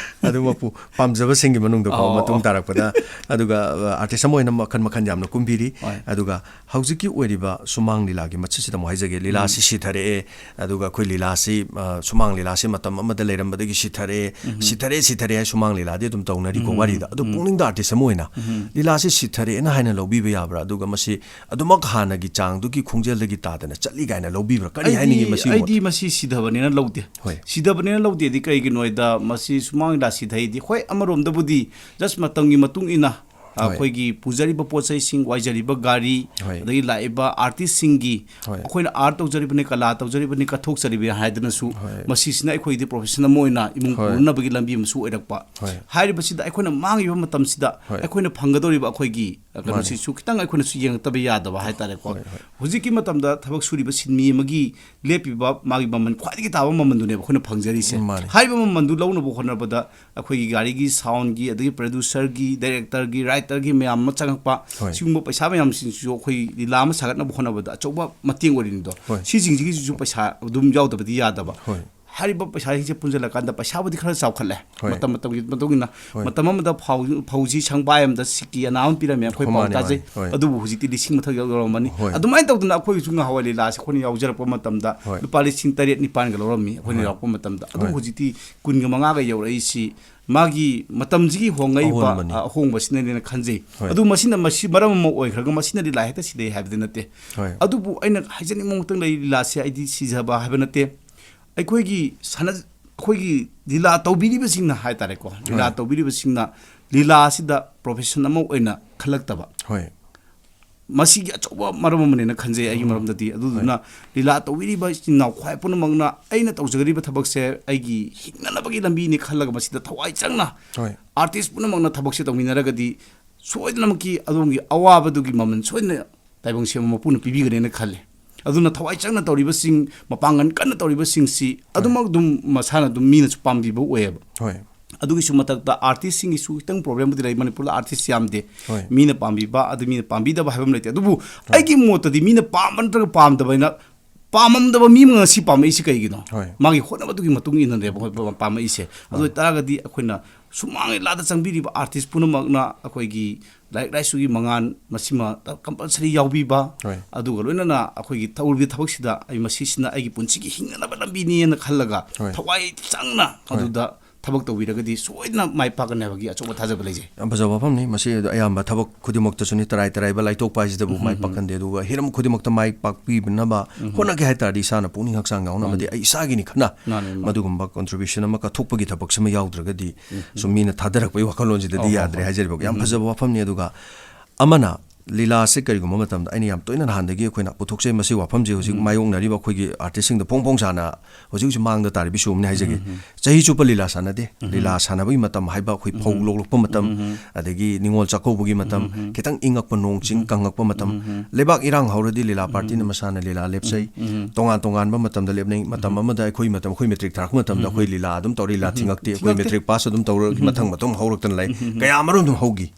ꯑꯗꯨꯃꯛꯄꯨ ꯄꯥꯝꯖꯕꯁꯤꯡꯒꯤ ꯃꯅꯨꯡꯗꯀꯣ, ꯑꯧ, ꯃꯇꯨꯡ ꯑꯧ꯫ ꯇꯥꯔꯛꯄꯗ, ꯑꯗꯨꯒ, ꯑ, ꯑꯥꯔꯇꯤꯁ ꯑꯃ ꯑꯣꯏꯅ ꯃꯈꯜ ꯃꯈꯜ ꯌꯥꯝꯅ ꯀꯨꯝꯕꯤꯔꯤ꯫ ꯍꯣꯏ꯫ ꯑꯗꯨꯒ ꯍꯧꯖꯤꯛꯀꯤ ꯑꯣꯏꯔꯤꯕ ꯁꯨꯃꯥꯡ ꯂꯤꯂꯥꯒꯤ ꯃꯁꯤꯁꯤꯗ ꯑꯃꯨꯛ ꯍꯥꯏꯖꯒꯦ, ꯂꯤꯂꯥꯁꯤ ꯎꯝ꯫ ꯁꯤꯊꯔꯛꯑꯦ, ꯑꯗꯨꯒ ꯑꯩꯈꯣꯏ ꯂꯤꯂꯥꯁꯤ, ꯑ, ꯁꯨꯃꯥꯡ ꯂꯤꯂꯥꯁꯤ ꯃꯇꯝ ꯑꯃꯗ ꯂꯩꯔꯝꯕꯗꯒꯤ ꯁꯤꯊꯔꯛꯑꯦ, ꯎꯝ꯫ ꯁꯤꯊꯔꯛꯑꯦ, ꯁꯤꯊꯔꯛꯑꯦ ꯍꯥꯏ ꯁꯨꯃꯥꯡ ꯂꯤꯂꯥꯗꯤ ꯑꯗꯨꯝ ꯇꯧꯅꯔꯤꯀꯣ ꯎꯝ꯫ ꯋꯥꯔꯤꯗ꯫ ꯑꯗꯨ ꯎꯝ꯫ ꯄꯨꯛꯅꯤꯡꯗ ꯑꯥꯔꯇꯤꯁ ꯑꯃ ꯑꯣꯏꯅ ꯎꯝ꯫ ꯂꯤꯂꯥꯁꯤ ꯁꯤꯊꯔꯛꯑꯦꯅ ꯍꯥꯏꯅ ꯂꯧꯕꯤꯕ ꯌꯥꯕ꯭ꯔꯥ? ꯑꯗꯨꯒ ꯃꯁꯤ ꯑꯗꯨꯃꯛ ꯍꯥꯟꯅꯒꯤ ꯆꯥꯡꯗꯨꯒꯤ ꯈꯣꯡꯖꯦꯜꯗꯒꯤ ꯇꯥꯗꯅ ꯆꯠꯂꯤ ꯀꯥꯏꯅ ꯂꯧꯕꯤꯕ꯭ꯔꯥ? ꯀꯔꯤ ꯑꯩꯗꯤ, ꯍꯥꯏꯅꯤꯡꯉꯤ ꯃꯁꯤꯒꯤ ꯑꯩꯗꯤ ꯃꯣꯠꯇ? ꯃꯁꯤ ꯁꯤꯊꯕꯅꯦꯅ ꯂꯧꯗꯦ꯫ ꯍꯣꯏ꯫ ꯁꯤꯊꯕꯅꯦꯅ ꯂꯧꯗꯦꯗꯤ ꯀꯩꯒꯤꯅꯣ ꯍꯥꯏꯗ ꯃꯁꯤ ꯁꯨꯃꯥꯡ ꯂꯤꯂꯥ ꯁꯤꯊꯩꯗꯤ, ꯍꯣꯏ, ꯑꯃꯔꯣꯝꯗꯕꯨꯗꯤ just ꯃꯇꯝꯒꯤ ꯃꯇꯨꯡ ꯏꯟꯅ ꯍꯣꯏ꯫ ꯑꯩꯈꯣꯏꯒꯤ ꯄꯨꯖꯔꯤꯕ ꯄꯣꯠ ꯆꯩꯁꯤꯡ, ꯋꯥꯏꯖꯔꯤꯕ ꯒꯥꯔꯤ, ꯍꯣꯏ꯫ ꯑꯗꯒꯤ ꯂꯥꯛꯏꯕ ꯑꯥꯔꯇꯤꯁꯁꯤꯡꯒꯤ ꯍꯣꯏ꯫ ꯑꯩꯈꯣꯏꯅ ꯑꯥꯔꯠ ꯇꯧꯖꯔꯤꯕꯅꯤ, ꯀꯂꯥ ꯇꯧꯖꯔꯤꯕꯅꯤ, ꯀꯠꯊꯣꯛꯆꯔꯤꯕꯅꯤ ꯍꯥꯏꯗꯅꯁꯨ ꯍꯣꯏ꯫ ꯃꯁꯤꯁꯤꯅ ꯑꯩꯈꯣꯏꯒꯤꯗꯤ ꯄ꯭ꯔꯣꯐꯦꯁꯟ ꯑꯃ ꯑꯣꯏꯅ ꯏꯃꯨꯡ ꯍꯣꯏ꯫ ꯄꯨꯅꯅꯕꯒꯤ ꯂꯝꯕꯤ ꯑꯃꯁꯨ ꯑꯣꯏꯔꯛꯄ꯫ ꯍꯣꯏ꯫ ꯍꯥꯏꯔꯤꯕꯁꯤꯗ ꯑꯩꯈꯣꯏꯅ ꯃꯥꯡꯉꯤꯕ ꯃꯇꯝꯁꯤꯗ ꯍꯣꯏ꯫ ꯑꯩꯈꯣꯏꯅ ꯐꯪꯒꯗꯧꯔꯤꯕ ꯑꯩꯈꯣꯏꯒꯤ, ꯑ, ꯃꯥꯅꯤ꯫ ꯀꯩꯅꯣꯁꯤꯁꯨ ꯈꯤꯇꯪ ꯑꯩꯈꯣꯏꯅꯁꯨ ꯌꯦꯡꯉꯛꯇꯕ ꯌꯥꯗꯕ ꯍꯥꯏꯇꯥꯔꯦꯀꯣ꯫ ꯍꯣꯏ, ꯍꯣꯏ꯫ ꯍꯧꯖꯤꯛꯀꯤ ꯃꯇꯝꯗ ꯊꯕꯛ ꯁꯨꯔꯤꯕ ꯁꯤꯟꯃꯤ ꯑꯃꯒꯤ ꯂꯦꯞꯄꯤꯕ ꯃꯥꯒꯤ ꯃꯃꯜ ꯈ꯭ꯋꯥꯏꯗꯒꯤ ꯇꯥꯕ ꯃꯃꯜꯗꯨꯅꯦꯕ ꯑꯩꯈꯣꯏꯅ ꯐꯪꯖꯔꯤꯁꯦ꯫ ꯃꯥꯅꯤ꯫ ꯍꯥꯏꯔꯤꯕ ꯃꯃꯜꯗꯨ ꯂꯧꯅꯕ ꯍꯣꯠꯅꯕꯗ ꯑꯩꯈꯣꯏꯒꯤ ꯒꯥꯔꯤꯒꯤ ꯁꯥꯎꯟꯒꯤ, ꯑꯗꯒꯤ ꯄ꯭ꯔꯗ꯭ꯌꯨꯁꯔꯒꯤ, ꯗꯥꯏꯔꯦꯛꯇꯔꯒꯤ, ꯔꯥꯏꯇꯔꯒꯤ ꯃꯌꯥꯝ ꯑꯃ ꯆꯪꯉꯛꯄ, ꯍꯣꯏ꯫ ꯁꯤꯒꯨꯝꯕ ꯄꯩꯁꯥ ꯃꯌꯥꯝꯁꯤꯡꯁꯤꯁꯨ ꯑꯩꯈꯣꯏ ꯂꯤꯂꯥ ꯑꯃ ꯁꯥꯒꯠꯅꯕ ꯍꯣꯠꯅꯕꯗ ꯑꯆꯧꯕ ꯃꯇꯦꯡ ꯑꯣꯏꯔꯤꯅꯤꯗꯣ꯫ ꯍꯣꯏ꯫ ꯁꯤꯁꯤꯡꯁꯤꯒꯤꯁꯤꯁꯨ ꯄꯩꯁꯥ ꯑꯗꯨꯝ ꯌꯥꯎꯗꯕꯗꯤ ꯌꯥꯗꯕ꯫ ꯍꯣꯏ꯫ ꯍꯥꯏꯔꯤꯕ ꯄꯩꯁꯥꯁꯤꯡꯁꯦ ꯄꯨꯟꯁꯤꯜꯂꯀꯥꯟꯗ ꯄꯩꯁꯥꯕꯨꯗꯤ ꯈꯔ ꯆꯥꯎꯈꯠꯂꯦ꯫ ꯍꯣꯏ꯫ ꯃꯇꯝ ꯃꯇꯝꯒꯤ ꯃꯇꯨꯡ ꯏꯟꯅ꯫ ꯍꯣꯏ꯫ ꯃꯇꯝ ꯑꯃꯗ ꯐꯧ, ꯐꯧꯁꯤ ꯁꯪꯕꯥꯏ ꯑꯃꯗ ꯁꯤꯀꯤ ꯑꯅꯥ ꯑꯃ ꯄꯤꯔꯝꯃꯦ, ꯑꯩꯈꯣꯏ ꯍꯣꯏ, ꯄꯥꯎ ꯃꯥꯅꯦ, ꯇꯥꯖꯩ꯫ ꯃꯥꯅꯦ, ꯍꯣꯏ꯫ ꯑꯗꯨꯕꯨ ꯍꯧꯖꯤꯛꯇꯤ ꯂꯤꯁꯤꯡ ꯃꯊꯛ ꯌꯧꯔꯝꯃꯅꯤ꯫ ꯍꯣꯏ꯫ ꯑꯗꯨꯃꯥꯏꯅ ꯇꯧꯗꯅ ꯑꯩꯈꯣꯏꯒꯤꯁꯨ ꯉꯍꯥꯟꯋꯥꯏ ꯂꯤꯂꯥꯁꯦ ꯑꯩꯈꯣꯏꯅ ꯌꯥꯎꯖꯔꯛꯄ ꯃꯇꯝꯗ ꯍꯣꯏ꯫ ꯂꯨꯄꯥ ꯂꯤꯁꯤꯡ ꯇꯔꯦꯠ ꯅꯤꯄꯥꯟꯒ ꯂꯧꯔꯝꯃꯤ ꯑꯩꯈꯣꯏꯅ ꯍꯣꯏ꯫ ꯌꯥꯎꯔꯛꯄ ꯃꯇꯝꯗ꯫ ꯑꯗꯨꯕꯨ ꯍꯣꯏ꯫ ꯍꯧꯖꯤꯛꯇꯤ ꯀꯨꯟꯒ ꯃꯉꯥꯒ ꯌꯧꯔꯛꯏꯁꯤ ꯃꯥꯒꯤ ꯃꯇꯝꯁꯤꯒꯤ ꯍꯣꯡꯉꯛꯏꯕ, ꯑꯑꯣꯟꯕꯅꯤ꯫ ꯑ, ꯑꯍꯣꯡꯕꯁꯤꯅꯅꯦꯅ ꯈꯟꯖꯩ꯫ ꯍꯣꯏ꯫ ꯑꯗꯨ ꯃꯁꯤꯅ, ꯃꯁꯤ ꯃꯔꯝ ꯑꯃ ꯑꯣꯏꯈ꯭ꯔꯒ ꯃꯁꯤꯅ ꯂꯤꯂꯥ ꯍꯦꯛꯇ ꯁꯤꯗꯩ ꯍꯥꯏꯕꯗꯤ ꯅꯠꯇꯦ꯫ ꯍꯣꯏ꯫ ꯑꯗꯨꯕꯨ ꯑꯩꯅ ꯍꯥꯏꯖꯅꯤꯡꯕ ꯑꯃꯈꯛꯇꯪ ꯂꯩ, ꯂꯤꯂꯥꯁꯦ ꯑꯩꯗꯤ ꯁꯤꯖꯕ ꯍꯥꯏꯕ ꯅꯠꯇꯦ꯫ ꯑꯩꯈꯣꯏꯒꯤ ꯁꯥꯟꯅ-, ꯑꯩꯈꯣꯏꯒꯤ ꯂꯤꯂꯥ ꯇꯧꯕꯤꯔꯤꯕꯁꯤꯡꯅ ꯍꯥꯏꯇꯥꯔꯦꯀꯣ, ꯂꯤꯂꯥ ꯍꯣꯏ꯫ ꯇꯧꯕꯤꯔꯤꯕꯁꯤꯡꯅ ꯂꯤꯂꯥ ꯑꯁꯤꯗ profession ꯑꯃ ꯑꯣꯏꯅ ꯈꯜꯂꯛꯇꯕ꯫ ꯍꯣꯏ꯫ ꯃꯁꯤꯒꯤ ꯑꯆꯧꯕ ꯃꯔꯝ ꯑꯃꯅꯦꯅ ꯈꯟꯖꯩ ꯑꯩꯒꯤ ꯃꯔꯝꯗꯗꯤ꯫ ꯑꯗꯨꯗꯨꯅ ꯂꯤꯂꯥ ꯇꯧꯕꯤꯔꯤꯕ ꯏꯆꯤꯟ ꯏꯅꯥꯎ ꯈ꯭ꯋꯥꯏ ꯄꯨꯝꯅꯃꯛꯅ ꯑꯩꯅ ꯇꯧꯖꯒꯗꯧꯔꯤꯕ ꯊꯕꯛꯁꯦ ꯑꯩꯒꯤ ꯍꯤꯡꯅꯅꯕꯒꯤ ꯂꯝꯕꯤꯅꯤ ꯈꯜꯂꯒ ꯃꯁꯤꯗ ꯊꯋꯥꯏ ꯆꯪꯅ, ꯍꯣꯏ꯫ artist ꯄꯨꯝꯅꯃꯛꯅ ꯊꯕꯛꯁꯦ ꯇꯧꯃꯤꯟꯅꯔꯒꯗꯤ ꯁꯣꯏꯗꯅꯃꯛꯀꯤ ꯑꯗꯣꯝꯒꯤ ꯑꯋꯥꯕꯗꯨꯒꯤ ꯃꯃꯜ ꯁꯣꯏꯗꯅ ꯇꯥꯏꯕꯪ ꯁꯦꯝꯕ ꯃꯄꯨꯅ ꯄꯤꯕꯤꯒꯅꯦꯅ ꯈꯜꯂꯤ꯫ ꯑꯗꯨꯅ ꯊꯋꯥꯏ ꯆꯪꯅ ꯇꯧꯔꯤꯕꯁꯤꯡ, ꯃꯄꯥꯡꯒꯜ ꯀꯟꯅ ꯇꯧꯔꯤꯕꯁꯤꯡꯁꯤ ꯑꯗꯨꯃꯛ ꯑꯗꯨꯝ ꯃꯁꯥꯅ ꯑꯗꯨꯝ ꯃꯤꯅꯁꯨ ꯄꯥꯝꯕꯤꯕ ꯑꯣꯏꯌꯦꯕ꯫ ꯍꯣꯏ꯫ ꯑꯗꯨꯒꯤꯁꯨ ꯃꯊꯛꯇ artistꯁꯤꯡꯒꯤꯁꯨ ꯈꯤꯇꯪ problemꯕꯨꯗꯤ ꯂꯩ꯫ ꯃꯅꯤꯄꯨꯔꯗ artist ꯌꯥꯝꯗꯦ꯫ ꯍꯣꯏ꯫ ꯃꯤꯅ ꯄꯥꯝꯕꯤꯕ, ꯑꯗꯨ ꯃꯤꯅ ꯄꯥꯝꯕꯤꯗꯕ ꯍꯥꯏꯕ ꯑꯃ ꯂꯩꯇꯦ꯫ ꯑꯗꯨꯕꯨ ꯑꯩꯒꯤ ꯃꯣꯠꯇꯗꯤ ꯃꯤꯅ ꯄꯥꯝꯕ ꯅꯠꯇ꯭ꯔꯒ ꯄꯥꯝꯗꯕ ꯍꯥꯏꯅ, ꯄꯥꯝꯃꯝꯗꯕ ꯃꯤ ꯑꯃ ꯉꯁꯤ ꯄꯥꯝꯃꯛꯏꯁꯤ ꯀꯩꯒꯤꯅꯣ? ꯍꯣꯏ꯫ ꯃꯥꯒꯤ ꯍꯣꯠꯅꯕꯗꯨꯒꯤ ꯃꯇꯨꯡ ꯏꯟꯅꯅꯦꯕ ꯄꯥꯝꯃꯛꯏꯁꯦ꯫ ꯑꯗꯨ ꯑꯣꯏꯇꯥꯔꯒꯗꯤ ꯑꯩꯈꯣꯏꯅ ꯁꯨꯃꯥꯡ ꯂꯤꯂꯥꯗ ꯆꯪꯕꯤꯔꯤꯕ artist ꯄꯨꯝꯅꯃꯛꯅ ꯑꯩꯈꯣꯏꯒꯤ ꯂꯥꯏꯔꯤꯛ ꯂꯥꯏꯁꯨꯒꯤ ꯃꯉꯥꯟ ꯃꯁꯤꯃ compulsory ꯌꯥꯎꯕꯤꯕ, ꯍꯣꯏ꯫ ꯑꯗꯨꯒ ꯂꯣꯏꯅꯅ ꯑꯩꯈꯣꯏꯒꯤ ꯇꯧꯔꯤꯕ ꯊꯕꯛꯁꯤꯗ ꯑꯩ ꯃꯁꯤꯁꯤꯅ ꯑꯩꯒꯤ ꯄꯨꯟꯁꯤꯒꯤ ꯍꯤꯡꯅꯅꯕ ꯂꯝꯕꯤꯅꯦꯅ ꯈꯜꯂꯒ ꯍꯣꯏ꯫ ꯊꯋꯥꯏ ꯆꯪꯅ ꯃꯗꯨꯗ ꯊꯕꯛ ꯇꯧꯕꯤꯔꯒꯗꯤ ꯁꯣꯏꯗꯅ ꯃꯥꯏ ꯄꯥꯛꯀꯅꯤ ꯍꯥꯏꯕꯒꯤ ꯑꯆꯧꯕ ꯊꯥꯖꯕ ꯂꯩꯖꯩ꯫ ꯌꯥꯝ ꯐꯖꯕ ꯋꯥꯐꯝꯅꯤ꯫ ꯃꯁꯤ ꯑꯌꯥꯝꯕ ꯊꯕꯛ ꯈꯨꯗꯤꯡꯃꯛꯇꯁꯨꯅꯤ, ꯇꯔꯥꯏ ꯇꯔꯥꯏꯕ ꯂꯥꯏꯊꯣꯛꯄ ꯍꯥꯏꯁꯤꯗꯕꯨ ꯃꯥꯏ ꯄꯥꯛꯀꯟꯗꯦ꯫ ꯑꯗꯨꯒ ꯍꯤꯔꯝ ꯈꯨꯗꯤꯡꯃꯛꯇ ꯃꯥꯏ ꯄꯥꯛꯄꯤꯅꯕ ꯍꯣꯠꯅꯒꯦ ꯍꯥꯏ ꯇꯥꯔꯗꯤ ꯏꯁꯥꯅ ꯄꯨꯛꯅꯤꯡ ꯍꯛꯆꯥꯡ ꯌꯥꯎꯅ, ꯑꯃꯗꯤ ꯑꯩ ꯏꯁꯥꯒꯤꯅꯤ ꯈꯟꯅ ꯃꯥꯅꯦ, ꯃꯥꯅꯦ꯫ ꯃꯗꯨꯒꯨꯝꯕ contribution ꯑꯃ ꯀꯠꯊꯣꯛꯄꯒꯤ ꯊꯕꯛꯁꯤꯃ ꯌꯥꯎꯗ꯭ꯔꯒꯗꯤ ꯁꯨꯝ ꯃꯤꯅ ꯊꯥꯗꯔꯛꯄꯒꯤ ꯋꯥꯈꯜꯂꯣꯟꯁꯤꯗꯗꯤ ꯌꯥꯗ꯭ꯔꯦ ꯍꯥꯏꯖꯔꯤꯕ꯫ ꯌꯥꯝ ꯐꯖꯕ ꯋꯥꯐꯝꯅꯤ꯫ ꯑꯗꯨꯒ ꯑꯃꯅ ꯂꯤꯂꯥꯁꯦ ꯀꯔꯤꯒꯨꯝꯕ ꯃꯇꯝꯗ ꯑꯩꯅ ꯌꯥꯝ ꯇꯣꯏꯅ ꯅꯍꯥꯟꯗꯒꯤ ꯑꯩꯈꯣꯏꯅ ꯄꯨꯊꯣꯛꯆꯩ꯫ ꯃꯁꯤ ꯋꯥꯐꯝꯁꯦ ꯍꯧꯖꯤꯛ ꯃꯥꯌꯣꯛꯅꯔꯤꯕ ꯑꯩꯈꯣꯏꯒꯤ artistꯁꯤꯡꯗ ꯐꯣꯡ ꯐꯣꯡ ꯁꯥꯅ ꯍꯧꯖꯤꯛ ꯍꯧꯖꯤꯛ ꯃꯥꯡꯗ ꯇꯥꯔꯤꯕ issue ꯑꯃꯅꯤ ꯍꯥꯏꯖꯒꯦ꯫ ꯆꯍꯤ ꯆꯨꯞꯄ ꯂꯤꯂꯥ ꯁꯥꯟꯅꯗꯦ꯫ ꯂꯤꯂꯥ ꯁꯥꯟꯅꯕꯒꯤ ꯃꯇꯝ ꯍꯥꯏꯕ ꯑꯩꯈꯣꯏ ꯐꯧ ꯂꯣꯛꯂꯛꯄ ꯃꯇꯝ, ꯑꯗꯒꯤ ꯅꯤꯉꯣꯜ ꯆꯥꯛꯀꯧꯕꯒꯤ ꯃꯇꯝ, ꯈꯤꯇꯪ ꯏꯪꯉꯛꯄ, ꯅꯣꯡ ꯆꯤꯡ ꯀꯪꯉꯛꯄ ꯃꯇꯝ, ꯂꯩꯕꯥꯛ ꯏꯔꯥꯡ ꯍꯧꯔꯗꯤ ꯂꯤꯂꯥ partyꯅ ꯃꯁꯥꯅ ꯂꯤꯂꯥ ꯂꯦꯞꯆꯩ꯫ ꯇꯣꯉꯥꯟ ꯇꯣꯉꯥꯟꯕ ꯃꯇꯝꯗ ꯂꯦꯞꯅꯩ꯫ ꯃꯇꯝ ꯑꯃꯗ ꯑꯩꯈꯣꯏ ꯃꯇꯝ, ꯑꯩꯈꯣꯏ matric ꯊꯥꯔꯛꯄ ꯃꯇꯝꯗ ꯑꯩꯈꯣꯏ ꯂꯤꯂꯥ ꯑꯗꯨꯝ ꯇꯧꯔꯛꯏ, ꯂꯤꯂꯥ ꯊꯤꯡꯉꯛꯇꯦ꯫ ꯑꯩꯈꯣꯏ matric pass ꯑꯗꯨꯝ ꯇꯧꯔꯒ ꯃꯊꯪ ꯃꯊꯪ ꯍꯧꯔꯛꯇꯅ ꯂꯩ꯫ ꯀꯌꯥ ꯑꯃꯔꯣꯝ ꯑꯗꯨꯝ ꯍꯧꯈꯤ꯫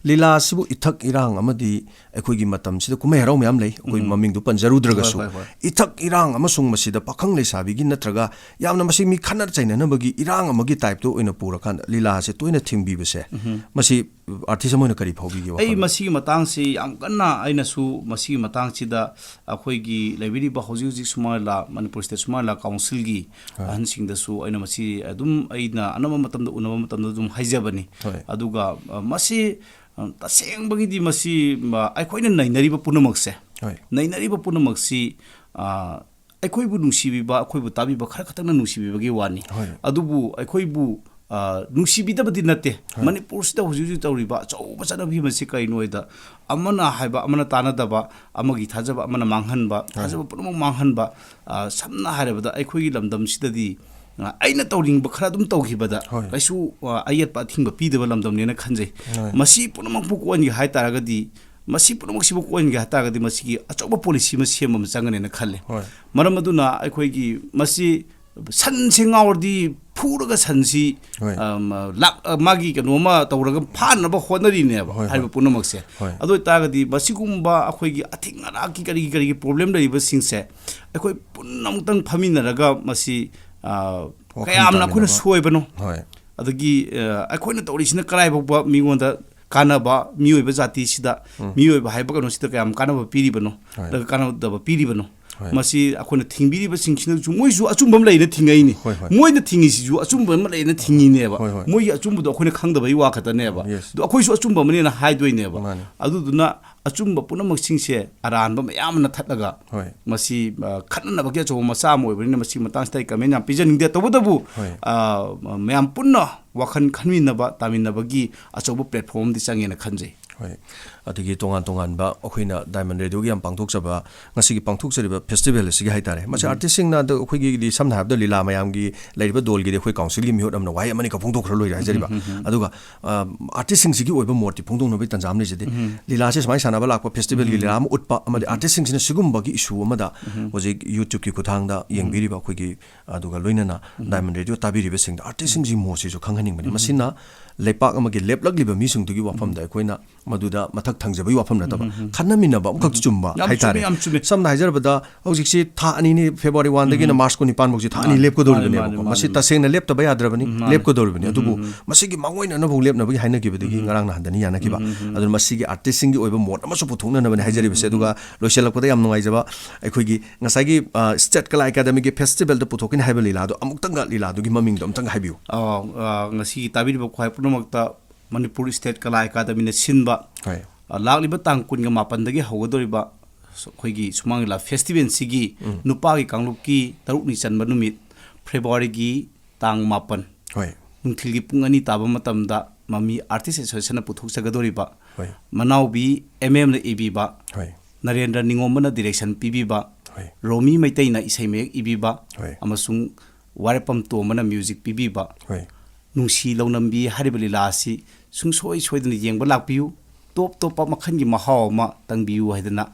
ꯂꯤꯂꯥ ꯑꯁꯤꯕꯨ ꯏꯊꯛ ꯏꯔꯥꯡ ꯑꯃꯗꯤ ꯑꯩꯈꯣꯏꯒꯤ ꯃꯇꯝꯁꯤꯗ ꯀꯨꯝꯍꯩ ꯍꯔꯥꯎ ꯃꯌꯥꯝ ꯂꯩ, ꯑꯩꯈꯣꯏ ꯎꯝ꯫ ꯃꯃꯤꯡꯗꯨ ꯄꯟꯖꯔꯨꯗ꯭ꯔꯒꯁꯨ, ꯍꯣꯏ, ꯍꯣꯏ, ꯍꯣꯏ꯫ ꯏꯊꯛ ꯏꯔꯥꯡ ꯑꯃꯁꯨꯡ ꯃꯁꯤꯗ ꯄꯥꯈꯪ ꯂꯩꯁꯥꯕꯤꯒꯤ ꯅꯠꯇ꯭ꯔꯒ ꯌꯥꯝꯅ ꯃꯁꯤ ꯃꯤ ꯈꯠꯅ ꯆꯩꯅꯅꯕꯒꯤ ꯏꯔꯥꯡ ꯑꯃꯒꯤ ꯇꯥꯏꯞꯇ ꯑꯣꯏꯅ ꯄꯨꯔꯀꯥꯟꯗ ꯂꯤꯂꯥꯁꯦ ꯇꯣꯏꯅ ꯊꯤꯡꯕꯤꯕꯁꯦ, ꯎꯝ꯫ ꯃꯁꯤ ꯑꯥꯔꯇꯤꯁ ꯑꯃ ꯑꯣꯏꯅ ꯀꯔꯤ ꯐꯥꯎꯕꯤꯒꯦ ꯑꯩ ꯋꯥꯈꯜꯗ? ꯃꯁꯤꯒꯤ ꯃꯇꯥꯡꯁꯤ ꯌꯥꯝ ꯀꯟꯅ ꯑꯩꯅꯁꯨ ꯃꯁꯤꯒꯤ ꯃꯇꯥꯡꯁꯤꯗ ꯑꯩꯈꯣꯏꯒꯤ ꯂꯩꯕꯤꯔꯤꯕ ꯍꯧꯖꯤꯛ ꯍꯧꯖꯤꯛ ꯁꯨꯃꯥꯏꯅ ꯃꯅꯤꯄꯨꯔ ꯁ꯭ꯇꯦꯠ ꯁꯨꯃꯥꯏꯅ ꯀꯥꯎꯟꯁꯤꯜꯒꯤ ꯍꯣꯏ꯫ ꯑꯍꯟꯁꯤꯡꯗꯁꯨ ꯑꯩꯅ ꯃꯁꯤ ꯑꯗꯨꯝ ꯑꯩꯅ ꯑꯅꯝꯕ ꯃꯇꯝꯗ ꯎꯅꯕ ꯃꯇꯝꯗ ꯑꯗꯨꯝ ꯍꯥꯏꯖꯕꯅꯤ꯫ ꯍꯣꯏ꯫ ꯑꯗꯨꯒ, ꯑ, ꯃꯁꯤ, ꯑ, ꯇꯁꯦꯡꯕꯒꯤꯗꯤ ꯃꯁꯤ, ꯑ, ꯑꯩꯈꯣꯏꯅ ꯅꯩꯅꯔꯤꯕ ꯄꯨꯝꯅꯃꯛꯁꯦ, ꯍꯣꯏ꯫ ꯅꯩꯅꯔꯤꯕ ꯄꯨꯝꯅꯃꯛꯁꯤ, ꯑ, ꯑꯩꯈꯣꯏꯕꯨ ꯅꯨꯡꯁꯤꯕꯤꯕ, ꯑꯩꯈꯣꯏꯕꯨ ꯇꯥꯕꯤꯕ ꯈꯔ ꯈꯛꯇꯪꯅ ꯅꯨꯡꯁꯤꯕꯤꯕꯒꯤ ꯋꯥꯅꯤ꯫ ꯍꯣꯏ꯫ ꯑꯗꯨꯕꯨ ꯑꯩꯈꯣꯏꯕꯨ, ꯑ, ꯅꯨꯡꯁꯤꯕꯤꯗꯕꯗꯤ ꯅꯠꯇꯦ꯫ ꯍꯣꯏ꯫ ꯃꯅꯤꯄꯨꯔꯁꯤꯗ ꯍꯧꯖꯤꯛ ꯍꯧꯖꯤꯛ ꯇꯧꯔꯤꯕ ꯑꯆꯧꯕ ꯆꯠꯅꯕꯤ ꯑꯃꯁꯤ ꯀꯔꯤꯅꯣ ꯍꯥꯏꯗ, ꯑꯃꯅ ꯍꯥꯏꯕ ꯑꯃꯅ ꯇꯥꯅꯗꯕ, ꯑꯃꯒꯤ ꯊꯥꯖꯕ ꯑꯃꯅ ꯃꯥꯡꯍꯟꯕ, ꯍꯣꯏ꯫ ꯊꯥꯖꯕ ꯄꯨꯝꯅꯃꯛ ꯃꯥꯡꯍꯟꯕ, ꯑ, ꯁꯝꯅ ꯍꯥꯏꯔꯕꯗ ꯑꯩꯈꯣꯏꯒꯤ ꯂꯝꯗꯝꯁꯤꯗꯗꯤ, ꯑ, ꯑꯩꯅ ꯇꯧꯅꯤꯡꯕ ꯈꯔ ꯑꯗꯨꯝ ꯇꯧꯈꯤꯕꯗ ꯍꯣꯏ꯫ ꯀꯩꯁꯨ, ꯑ, ꯑꯌꯦꯠꯄ ꯑꯊꯤꯡꯕ ꯄꯤꯗꯕ ꯂꯝꯗꯝꯅꯦꯅ ꯈꯟꯖꯩ꯫ ꯍꯣꯏ꯫ ꯃꯁꯤ ꯄꯨꯝꯅꯃꯛꯄꯨ ꯀꯣꯛꯍꯟꯒꯦ ꯍꯥꯏ ꯇꯥꯔꯒꯗꯤ, ꯃꯁꯤ ꯄꯨꯝꯅꯃꯛꯁꯤꯕꯨ ꯀꯣꯛꯍꯟꯒꯦ ꯍꯥꯏ ꯇꯥꯔꯒꯗꯤ ꯃꯁꯤꯒꯤ ꯑꯆꯧꯕ ꯄꯣꯂꯤꯁꯤ ꯑꯃ ꯁꯦꯝꯕ ꯑꯃ ꯆꯪꯒꯅꯦꯅ ꯈꯜꯂꯦ꯫ ꯍꯣꯏ꯫ ꯃꯔꯝ ꯑꯗꯨꯅ ꯑꯩꯈꯣꯏꯒꯤ ꯃꯁꯤ ꯁꯟꯁꯦ ꯉꯥꯎꯔꯗꯤ ꯐꯨꯔꯒ ꯁꯟꯁꯤ, ꯍꯣꯏ꯫ ꯑꯝ, ꯂꯥꯛ-, ꯑ, ꯃꯥꯒꯤ ꯀꯩꯅꯣ ꯑꯃ ꯇꯧꯔꯒ ꯐꯥꯅꯕ ꯍꯣꯠꯅꯔꯤꯅꯦꯕ ꯍꯣꯏ, ꯍꯣꯏ꯫ ꯍꯥꯏꯔꯤꯕ ꯄꯨꯝꯅꯃꯛꯁꯦ꯫ ꯍꯣꯏ꯫ ꯑꯗꯨ ꯑꯣꯏꯇꯥꯔꯒꯗꯤ ꯃꯁꯤꯒꯨꯝꯕ ꯑꯩꯈꯣꯏꯒꯤ ꯑꯊꯤꯡ ꯑꯔꯥꯛꯀꯤ ꯀꯔꯤꯒꯤ ꯀꯔꯤꯒꯤ ꯄ꯭ꯔꯣꯕ꯭ꯂꯦꯝ ꯂꯩꯔꯤꯕꯁꯤꯡꯁꯦ ꯑꯩꯈꯣꯏ ꯄꯨꯟꯅ ꯑꯃꯨꯛꯇꯪ ꯐꯝꯃꯤꯟꯅꯔꯒ ꯃꯁꯤ, ꯑ, ꯋꯥꯈꯜ ꯀꯌꯥꯝꯅ ꯑꯩꯈꯣꯏꯅ ꯇꯥꯃꯤꯟꯅꯕ꯫ ꯁꯣꯏꯕꯅꯣ? ꯍꯣꯏ꯫ ꯑꯗꯒꯤ, ꯑ, ꯑꯩꯈꯣꯏꯅ ꯇꯧꯔꯤꯁꯤꯅ ꯀꯔꯥꯏ ꯐꯥꯎꯕ ꯃꯤꯉꯣꯟꯗ ꯀꯥꯟꯅꯕ, ꯃꯤꯑꯣꯏꯕ ꯖꯥꯇꯤꯁꯤꯗ, ꯎꯝ꯫ ꯃꯤꯑꯣꯏꯕ ꯍꯥꯏꯕ ꯀꯩꯅꯣꯁꯤꯗ ꯀꯌꯥꯝ ꯀꯥꯟꯅꯕ ꯄꯤꯔꯤꯕꯅꯣ, ꯍꯣꯏ꯫ ꯅꯠꯇ꯭ꯔꯒ ꯀꯥꯟꯅꯗꯕ ꯄꯤꯔꯤꯕꯅꯣ? ꯍꯣꯏ꯫ ꯃꯁꯤ ꯑꯩꯈꯣꯏꯅ ꯊꯤꯡꯕꯤꯔꯤꯕꯁꯤꯡꯁꯤꯅꯁꯨ ꯃꯣꯏꯁꯨ ꯑꯆꯨꯝꯕ ꯑꯃ ꯂꯩꯅ ꯊꯤꯡꯉꯛꯏꯅꯤ꯫ ꯍꯣꯏ, ꯍꯣꯏ꯫ ꯃꯣꯏꯅ ꯊꯤꯡꯉꯤꯁꯤꯁꯨ ꯑꯆꯨꯝꯕ ꯑꯃ ꯂꯩꯅ ꯊꯤꯡꯉꯤꯅꯦꯕ꯫ ꯍꯣꯏ, ꯍꯣꯏ꯫ ꯃꯣꯏꯒꯤ ꯑꯆꯨꯝꯕꯗꯣ ꯑꯩꯈꯣꯏꯅ ꯈꯪꯗꯕꯒꯤ ꯋꯥ ꯈꯛꯇꯅꯦꯕ꯫ Yes꯫ ꯑꯗꯣ ꯑꯩꯈꯣꯏꯁꯨ ꯑꯆꯨꯝꯕ ꯑꯃꯅꯦꯅ ꯍꯥꯏꯗꯣꯏꯅꯦꯕ꯫ ꯃꯥꯅꯤ꯫ ꯑꯗꯨꯗꯨꯅ ꯑꯆꯨꯝꯕ ꯄꯨꯝꯅꯃꯛꯁꯤꯡꯁꯦ ꯑꯔꯥꯟꯕ ꯃꯌꯥꯝ ꯑꯃ ꯅꯊꯠꯂꯒ ꯍꯣꯏ꯫ ꯃꯁꯤ, ꯑ, ꯈꯠꯅꯅꯕꯒꯤ ꯑꯆꯧꯕ ꯃꯆꯥꯛ ꯑꯃ ꯑꯣꯏꯕꯅꯤꯅ ꯃꯁꯤꯒꯤ ꯃꯇꯥꯡꯁꯤꯗ ꯑꯩ comment ꯌꯥꯝ ꯄꯤꯖꯅꯤꯡꯗꯦ꯫ ꯇꯧꯕꯇꯕꯨ, ꯍꯣꯏ꯫ ꯑ, ꯃꯌꯥꯝ ꯄꯨꯟꯅ ꯋꯥꯈꯜ ꯈꯟꯃꯤꯟꯅꯕ, ꯇꯥꯃꯤꯟꯅꯕꯒꯤ ꯑꯆꯧꯕ platform ꯑꯃꯗꯤ ꯆꯪꯉꯦꯅ ꯈꯟꯖꯩ꯫ ꯍꯣꯏ꯫ ꯑꯗꯒꯤ ꯇꯣꯉꯥꯟ ꯇꯣꯉꯥꯟꯕ ꯑꯩꯈꯣꯏꯅ Diamond Radio ꯒꯤ ꯌꯥꯝ ꯄꯥꯡꯊꯣꯛꯆꯕ, ꯉꯁꯤꯒꯤ ꯄꯥꯡꯊꯣꯛꯆꯔꯤꯕ festival ꯑꯁꯤꯒꯤ ꯍꯥꯏꯇꯥꯔꯦ, ꯃꯁꯤ ꯎꯝ꯫ Artist ꯁꯤꯡꯅ ꯑꯗ ꯑꯩꯈꯣꯏꯒꯤꯗꯤ ꯁꯝꯅ ꯍꯥꯏꯔꯕꯗ ꯂꯤꯂꯥ ꯃꯌꯥꯝꯒꯤ ꯂꯩꯔꯤꯕ ꯗꯣꯜꯒꯤꯗꯤ ꯑꯩꯈꯣꯏ council ꯒꯤ ꯃꯤꯍꯨꯠ ꯑꯃꯅ ꯋꯥꯍꯩ ꯑꯃꯅꯤ ꯈꯛ ꯐꯣꯡꯗꯣꯛꯈ꯭ꯔ ꯂꯣꯏꯔꯦ ꯍꯥꯏꯖꯔꯤꯕ꯫ ꯎꯝ, ꯎꯝ, ꯎꯝ꯫ ꯑꯗꯨꯒ, ꯑ, artist ꯁꯤꯡꯁꯤꯒꯤ ꯑꯣꯏꯕ ꯃꯣꯠꯇꯤ ꯐꯣꯡꯗꯣꯛꯅꯕꯒꯤ ꯇꯥꯟꯖꯥ ꯑꯃ ꯂꯩꯖꯗꯦ꯫ ꯎꯝ꯫ ꯂꯤꯂꯥꯁꯦ ꯁꯨꯃꯥꯏꯅ ꯁꯥꯟꯅꯕ ꯂꯥꯛꯄ, festival ꯒꯤ ꯎꯝ꯫ ꯂꯤꯂꯥ ꯑꯃ ꯎꯠꯄ ꯑꯃꯗꯤ ꯎꯝ꯫ Artist ꯁꯤꯡꯁꯤꯅ ꯁꯤꯒꯨꯝꯕꯒꯤ issue ꯑꯃꯗ ꯎꯝ꯫ ꯍꯧꯖꯤꯛ YouTube ꯀꯤ ꯈꯨꯠꯊꯥꯡꯗ ꯎꯝ꯫ ꯌꯦꯡꯕꯤꯔꯤꯕ ꯑꯩꯈꯣꯏꯒꯤ, ꯑꯗꯨꯒ ꯂꯣꯏꯅꯅ ꯎꯝ꯫ Diamond Radio ꯇꯥꯕꯤꯔꯤꯕꯁꯤꯡꯗ artist ꯁꯤꯡꯁꯤꯒꯤ ꯃꯣꯠꯁꯤꯁꯨ ꯈꯪꯍꯟꯅꯤꯡꯕꯅꯤ꯫ ꯎꯝ꯫ ꯃꯁꯤꯅ ꯂꯩꯄꯥꯛ ꯑꯃꯒꯤ ꯂꯦꯞꯂꯛꯂꯤꯕ ꯃꯤꯁꯤꯡꯗꯨꯒꯤ ꯋꯥꯐꯝꯗ ꯑꯩꯈꯣꯏꯅ ꯃꯗꯨꯗ ꯃꯊꯛ ꯊꯪꯖꯕꯒꯤ ꯋꯥꯐꯝ ꯅꯠꯇꯕ, ꯎꯝ, ꯎꯝ, ꯎꯝ꯫ ꯈꯟꯅꯃꯤꯟꯅꯕ ꯑꯃꯈꯛ ꯎꯝ꯫ ꯆꯨꯝꯕ ꯌꯥꯝ ꯍꯥꯏꯇꯥꯔꯦ꯫ ꯆꯨꯝꯃꯤ, ꯌꯥꯝ ꯆꯨꯝꯃꯤ꯫ ꯁꯝꯅ ꯍꯥꯏꯖꯔꯕꯗ, ꯍꯧꯖꯤꯛꯁꯤ ꯊꯥ ꯑꯅꯤꯅꯤ, ꯐꯦꯕ꯭ꯔꯨꯋꯥꯔꯤ ꯋꯥꯟꯗꯒꯤꯅ ꯎꯝ꯫ ꯃꯥꯔꯆ ꯀꯨꯟꯅꯤꯄꯥꯟ ꯐꯥꯎꯁꯤ ꯊꯥ ꯑꯅꯤ ꯃꯥꯅꯤ, ꯂꯦꯞꯀꯗꯧꯔꯤꯕꯅꯦꯕꯀꯣ꯫ ꯃꯥꯅꯤ, ꯃꯥꯅꯤ, ꯃꯁꯤ ꯃꯥꯅꯤ꯫ ꯇꯁꯦꯡꯅ ꯂꯦꯞꯇꯕ ꯌꯥꯗ꯭ꯔꯕꯅꯤ, ꯎꯝ, ꯃꯥꯅꯤ꯫ ꯂꯦꯞꯀꯗꯧꯔꯤꯕꯅꯤ꯫ ꯎꯝ, ꯑꯗꯨꯕꯨ ꯎꯝ, ꯎꯝ꯫ ꯃꯁꯤꯒꯤ ꯃꯥꯡꯑꯣꯏꯅꯅꯕ ꯂꯦꯞꯅꯕꯒꯤ ꯍꯥꯏꯅꯈꯤꯕꯗꯒꯤ ꯎꯝ, ꯎꯝ꯫ ꯉꯔꯥꯡ ꯅꯍꯥꯟꯗꯅꯤ ꯌꯥꯅꯈꯤꯕ꯫ ꯎꯝ, ꯎꯝ, ꯎꯝ꯫ ꯑꯗꯨꯅ ꯃꯁꯤꯒꯤ ꯑꯥꯔꯇꯤꯁꯁꯤꯡꯒꯤ ꯑꯣꯏꯕ ꯃꯣꯠ ꯑꯃꯁꯨ ꯄꯨꯊꯣꯛꯅꯅꯕꯅꯤ ꯍꯥꯏꯖꯔꯤꯕꯁꯦ꯫ ꯎꯝ, ꯎꯝ, ꯎꯝ꯫ ꯑꯗꯨꯒ ꯂꯣꯏꯁꯤꯜꯂꯛꯄꯗ ꯌꯥꯝ ꯅꯨꯡꯉꯥꯏꯖꯕ, ꯑꯩꯈꯣꯏꯒꯤ ꯉꯁꯥꯏꯒꯤ, ꯑ, ꯁ꯭ꯇꯦꯠ ꯀꯂꯥ ꯑꯦꯀꯥꯗꯃꯤꯒꯤ ꯐꯦꯁꯇꯤꯚꯦꯜꯗ ꯄꯨꯊꯣꯛꯀꯅꯤ ꯍꯥꯏꯕ ꯂꯤꯂꯥꯗꯣ ꯑꯃꯨꯛꯇꯪꯒ, ꯂꯤꯂꯥꯗꯨꯒꯤ ꯃꯃꯤꯡꯗꯣ ꯑꯃꯨꯛꯇꯪꯒ ꯍꯥꯏꯕꯤꯌꯨ꯫ ꯑ, ꯑ, ꯉꯁꯤꯒꯤ ꯇꯥꯕꯤꯔꯤꯕ ꯈ꯭ꯋꯥꯏ ꯄꯨꯝꯅꯃꯛꯇ ꯃꯅꯤꯄꯨꯔ ꯁ꯭ꯇꯦꯠ ꯀꯂꯥ ꯑꯦꯀꯥꯗꯃꯤꯅ ꯁꯤꯟꯕ, ꯍꯣꯏ꯫ ꯑ, ꯂꯥꯛꯂꯤꯕ ꯇꯥꯡ ꯀꯨꯟꯒ ꯃꯥꯄꯟꯗꯒꯤ ꯍꯧꯒꯗꯧꯔꯤꯕ ꯑꯩꯈꯣꯏꯒꯤ ꯁꯨꯃꯥꯡ ꯂꯤꯂꯥ ꯐꯦꯁꯇꯤꯚꯦꯜꯁꯤꯒꯤ ꯎꯝ꯫ ꯅꯨꯄꯥꯒꯤ ꯀꯥꯡꯂꯨꯞꯀꯤ ꯇꯔꯨꯛꯅꯤ ꯆꯟꯕ ꯅꯨꯃꯤꯠ, ꯐꯦꯕ꯭ꯔꯨꯋꯥꯔꯤꯒꯤ ꯇꯥꯡ ꯃꯥꯄꯟ, ꯍꯣꯏ꯫ ꯅꯨꯡꯊꯤꯜꯒꯤ ꯄꯨꯡ ꯑꯅꯤ ꯇꯥꯕ ꯃꯇꯝꯗ ꯃꯃꯤ ꯑꯥꯔꯇꯤꯁ ꯑꯦꯁꯣꯁꯤꯌꯦꯁꯟꯅ ꯄꯨꯊꯣꯛꯆꯒꯗꯧꯔꯤꯕ ꯍꯣꯏ꯫ ꯃꯅꯥꯎꯕꯤ ꯑꯦꯝ ꯑꯦꯝꯅ ꯏꯕꯤꯕ, ꯍꯣꯏ꯫ ꯅꯔꯦꯟꯗ꯭ꯔ ꯅꯤꯉꯣꯝꯕꯅ ꯗꯤꯔꯦꯛꯁꯟ ꯄꯤꯕꯤꯕ, ꯍꯣꯏ꯫ ꯔꯣꯃꯤ ꯃꯩꯇꯩꯅ ꯏꯁꯩ ꯃꯌꯦꯛ ꯏꯕꯤꯕ, ꯍꯣꯏ꯫ ꯑꯃꯁꯨꯡ ꯋꯥꯏꯔꯦꯞꯄꯝ ꯇꯣꯝꯕꯅ ꯃ꯭ꯌꯨꯖꯤꯛ ꯄꯤꯕꯤꯕ, ꯍꯣꯏ꯫ ꯅꯨꯡꯁꯤ ꯂꯧꯅꯝꯕꯤ ꯍꯥꯏꯔꯤꯕ ꯂꯤꯂꯥ ꯑꯁꯤ ꯁꯨꯡꯁꯣꯏ ꯁꯣꯏꯗꯅ ꯌꯦꯡꯕ ꯂꯥꯛꯄꯤꯌꯨ꯫ ꯇꯣꯞ ꯇꯣꯞꯄ ꯃꯈꯜꯒꯤ ꯃꯍꯥꯎ ꯑꯃ ꯇꯪꯕꯤꯌꯨ ꯍꯥꯏꯗꯅ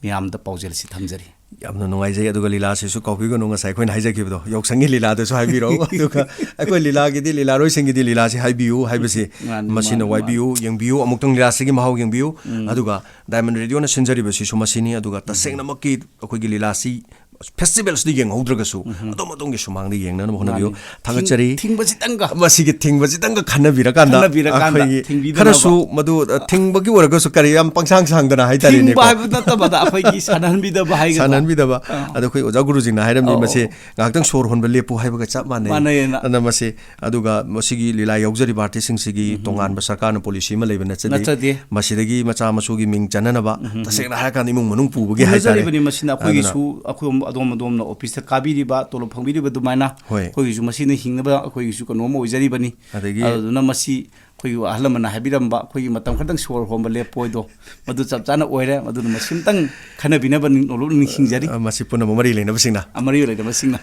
ꯃꯌꯥꯝꯗ ꯄꯥꯎꯖꯦꯜ ꯑꯁꯤ ꯊꯝꯖꯔꯤ꯫ ꯌꯥꯝꯅ ꯅꯨꯡꯉꯥꯏꯖꯩ꯫ ꯑꯗꯨꯒ ꯂꯤꯂꯥꯁꯤꯁꯨ ꯀꯥꯎꯕꯤꯒꯅꯨ, ꯉꯁꯥꯏ ꯑꯩꯈꯣꯏꯅ ꯍꯥꯏꯖꯈꯤꯕꯗꯣ, ꯌꯥꯎꯁꯪꯒꯤ ꯂꯤꯂꯥꯗꯁꯨ ꯍꯥꯏꯕꯤꯔꯛꯎ꯫ ꯑꯗꯨꯒ ꯑꯩꯈꯣꯏ ꯂꯤꯂꯥꯒꯤꯗꯤ, ꯂꯤꯂꯥꯔꯣꯏꯁꯤꯡꯒꯤꯗꯤ ꯂꯤꯂꯥꯁꯤ ꯍꯥꯏꯕꯤꯌꯨ ꯍꯥꯏꯕꯁꯤ ꯃꯥꯅꯤ, ꯃꯁꯤꯅ ꯃꯥꯅꯤ, ꯋꯥꯏꯕꯤꯌꯨ, ꯃꯥꯅꯤ꯫ ꯌꯦꯡꯕꯤꯌꯨ, ꯑꯃꯨꯛꯇꯪ ꯂꯤꯂꯥꯁꯤꯒꯤ ꯃꯍꯥꯎ ꯌꯦꯡꯕꯤꯌꯨ꯫ ꯎꯝ꯫ ꯑꯗꯨꯒ ꯗꯥꯏꯃꯟ ꯔꯦꯗꯤꯑꯣꯅ ꯁꯤꯟꯖꯔꯤꯕꯁꯤꯁꯨ ꯃꯁꯤꯅꯤ꯫ ꯑꯗꯨꯒ ꯎꯝ꯫ ꯇꯁꯦꯡꯅꯃꯛꯀꯤ ꯑꯩꯈꯣꯏꯒꯤ ꯂꯤꯂꯥꯁꯤ ꯐꯦꯁꯇꯤꯚꯦꯜꯁꯤꯗ ꯌꯦꯡꯍꯧꯗ꯭ꯔꯒꯁꯨ ꯎꯝ꯫ ꯑꯗꯣꯝ ꯑꯗꯣꯝꯒꯤ ꯁꯨꯃꯥꯡꯗ ꯌꯦꯡꯅꯅꯕ ꯍꯣꯠꯅꯕꯤꯌꯨ꯫ ꯃꯥꯅꯤ꯫ ꯊꯥꯒꯠꯆꯔꯤ꯫ ꯊꯤꯡ-, ꯊꯤꯡꯕꯁꯤꯇꯪꯒ꯫ ꯃꯁꯤꯒꯤ ꯊꯤꯡꯕꯁꯤꯇꯪꯒ ꯈꯟꯅꯕꯤꯔꯀꯥꯟꯗ ꯈꯟꯅꯕꯤꯔꯀꯥꯟꯗ ꯑꯩꯈꯣꯏꯒꯤ ꯊꯤꯡꯕꯤꯗꯅꯕ꯫ ꯈꯔꯁꯨ ꯃꯗꯨ, ꯑ, ꯊꯤꯡꯕꯒꯤ ꯑꯣꯏꯔꯒꯁꯨ ꯀꯔꯤ ꯌꯥꯝ ꯄꯪꯁꯥꯡ ꯁꯥꯡꯗꯅ ꯍꯥꯏꯇꯥꯔꯦꯅꯦꯀꯣ꯫ ꯊꯤꯡꯕ ꯍꯥꯏꯕ ꯅꯠꯇꯕꯗ ꯑꯩꯈꯣꯏꯒꯤ ꯁꯥꯟꯅꯍꯟꯕꯤꯗꯕ ꯍꯥꯏꯒꯗ꯭ꯔꯥ? ꯁꯥꯟꯅꯍꯟꯕꯤꯗꯕ꯫ ꯑꯥ꯫ ꯑꯗꯣ ꯑꯩꯈꯣꯏ ꯑꯣꯖꯥ ꯒꯨꯔꯨꯖꯤꯡꯅ ꯍꯥꯏꯔꯝꯃꯤ, ꯑꯧ, ꯃꯁꯤ ꯑꯧ꯫ ꯉꯥꯏꯍꯥꯛꯇꯪ ꯁꯣꯔ ꯍꯣꯟꯕ ꯂꯦꯞꯄꯨ ꯍꯥꯏꯕꯒ ꯆꯞ ꯃꯥꯟꯅꯩ꯫ ꯃꯥꯟꯅꯩꯌꯦꯅ꯫ ꯑꯗꯨꯅ ꯃꯁꯤ, ꯑꯗꯨꯒ ꯃꯁꯤꯒꯤ ꯂꯤꯂꯥ ꯌꯥꯎꯖꯔꯤꯕ ꯑꯥꯔꯇꯤꯁꯁꯤꯡꯁꯤꯒꯤ ꯎꯝ꯫ ꯇꯣꯉꯥꯟꯕ ꯁꯔꯀꯥꯔꯅ ꯄꯣꯂꯤꯁꯤ ꯑꯃ ꯂꯩꯕ ꯅꯠꯆꯗꯦ꯫ ꯅꯠꯆꯗꯦ꯫ ꯃꯁꯤꯗꯒꯤ ꯃꯆꯥ ꯃꯁꯨꯒꯤ ꯃꯤꯡ ꯆꯟꯅꯅꯕ, ꯎꯝ꯫ ꯇꯁꯦꯡꯅ ꯍꯥꯏꯔꯀꯥꯟꯗ ꯏꯃꯨꯡ ꯃꯅꯨꯡ ꯄꯨꯕꯒꯤ ꯍꯥꯏꯇꯥꯔꯦ꯫ ꯄꯨꯅꯖꯔꯤꯕꯅꯤ꯫ ꯃꯁꯤꯅ ꯑꯗꯨꯅ ꯑꯩꯈꯣꯏꯒꯤꯁꯨ, ꯑꯩꯈꯣꯏ ꯑꯗꯣꯝ ꯑꯗꯣꯝꯅ ꯑꯣꯐꯤꯁꯇ ꯀꯥꯕꯤꯔꯤꯕ, ꯇꯣꯂꯣꯞ ꯐꯪꯕꯤꯔꯤꯕ ꯑꯗꯨꯃꯥꯏꯅ ꯍꯣꯏ꯫ ꯑꯩꯈꯣꯏꯒꯤꯁꯨ ꯃꯁꯤꯅ ꯍꯤꯡꯅꯕ ꯑꯩꯈꯣꯏꯒꯤꯁꯨ ꯀꯩꯅꯣꯝ ꯑꯣꯏꯖꯔꯤꯕꯅꯤ꯫ ꯑꯗꯒꯤ ꯑꯗꯨꯗꯨꯅ ꯃꯁꯤ ꯑꯩꯈꯣꯏꯒꯤ ꯑꯍꯜ ꯂꯃꯟꯅ ꯍꯥꯏꯕꯤꯔꯝꯕ, ꯑꯩꯈꯣꯏꯒꯤ ꯃꯇꯝ ꯈꯔꯗꯪ ꯁꯣꯔ ꯍꯣꯟꯕ ꯂꯦꯞꯄꯣꯏꯗꯣ, ꯃꯗꯨ ꯆꯞ ꯆꯥꯅ ꯑꯣꯏꯔꯦ꯫ ꯃꯗꯨꯅ ꯃꯁꯤꯝꯇꯪ ꯈꯟꯅꯕꯤꯅꯕ ꯅꯤꯡ-, ꯅꯣꯂꯨꯛꯅ ꯅꯤꯡꯁꯤꯡꯖꯔꯤ꯫ ꯑ, ꯃꯁꯤ ꯄꯨꯝꯅꯃꯛ ꯃꯔꯤ ꯂꯩꯅꯕꯁꯤꯡꯅ꯫ ꯑ, ꯃꯔꯤ ꯂꯩꯅꯕꯁꯤꯡꯅ꯫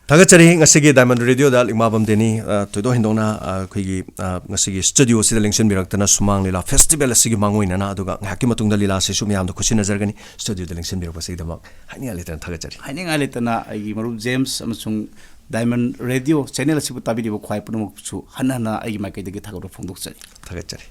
ꯊꯥꯒꯠꯆꯔꯤ꯫ ꯉꯁꯤꯒꯤ ꯗꯥꯏꯃꯟ ꯔꯦꯗꯤꯑꯣꯗ ꯂꯤꯛꯃꯥꯕꯝ ꯗꯦꯅꯤ, ꯑ, ꯊꯣꯏꯗꯣꯛ ꯍꯦꯟꯗꯣꯛꯅ, ꯑ, ꯑꯩꯈꯣꯏꯒꯤ, ꯑ, ꯉꯁꯤꯒꯤ ꯁ꯭ꯇꯨꯗꯤꯑꯣꯁꯤꯗ ꯂꯦꯡꯁꯤꯟꯕꯤꯔꯛꯇꯅ ꯁꯨꯃꯥꯡ ꯂꯤꯂꯥ ꯐꯦꯁꯇꯤꯚꯦꯜ ꯑꯁꯤꯒꯤ ꯃꯥꯡꯑꯣꯏꯅꯅ, ꯑꯗꯨꯒ ꯉꯥꯏꯍꯥꯛꯀꯤ ꯃꯇꯨꯡꯗ ꯂꯤꯂꯥꯁꯤꯁꯨ ꯃꯌꯥꯝꯗ ꯈꯨꯠꯁꯤꯟꯅꯖꯔꯒꯅꯤ꯫ ꯁ꯭ꯇꯨꯗꯤꯑꯣꯗ ꯂꯦꯡꯁꯤꯟꯕꯤꯔꯛꯄꯁꯤꯒꯤꯗꯃꯛ ꯍꯥꯏꯅꯤꯡꯉꯥꯏ ꯂꯩꯇꯅ ꯊꯥꯒꯠꯆꯔꯤ꯫ ꯍꯥꯏꯅꯤꯡꯉꯥꯏ ꯂꯩꯇꯅ ꯑꯩꯒꯤ ꯃꯔꯨꯞ ꯖꯦꯝꯁ ꯑꯃꯁꯨꯡ Diamond Radio channel ꯑꯁꯤꯕꯨ ꯇꯥꯕꯤꯔꯤꯕ ꯈ꯭ꯋꯥꯏ ꯄꯨꯝꯅꯃꯛꯁꯨ ꯍꯟꯅ ꯍꯟꯅ ꯑꯩꯒꯤ ꯃꯥꯏꯀꯩꯗꯒꯤ ꯊꯥꯒꯠꯄ ꯐꯣꯡꯗꯣꯛꯆꯔꯤ꯫ ꯊꯥꯒꯠꯆꯔꯤ꯫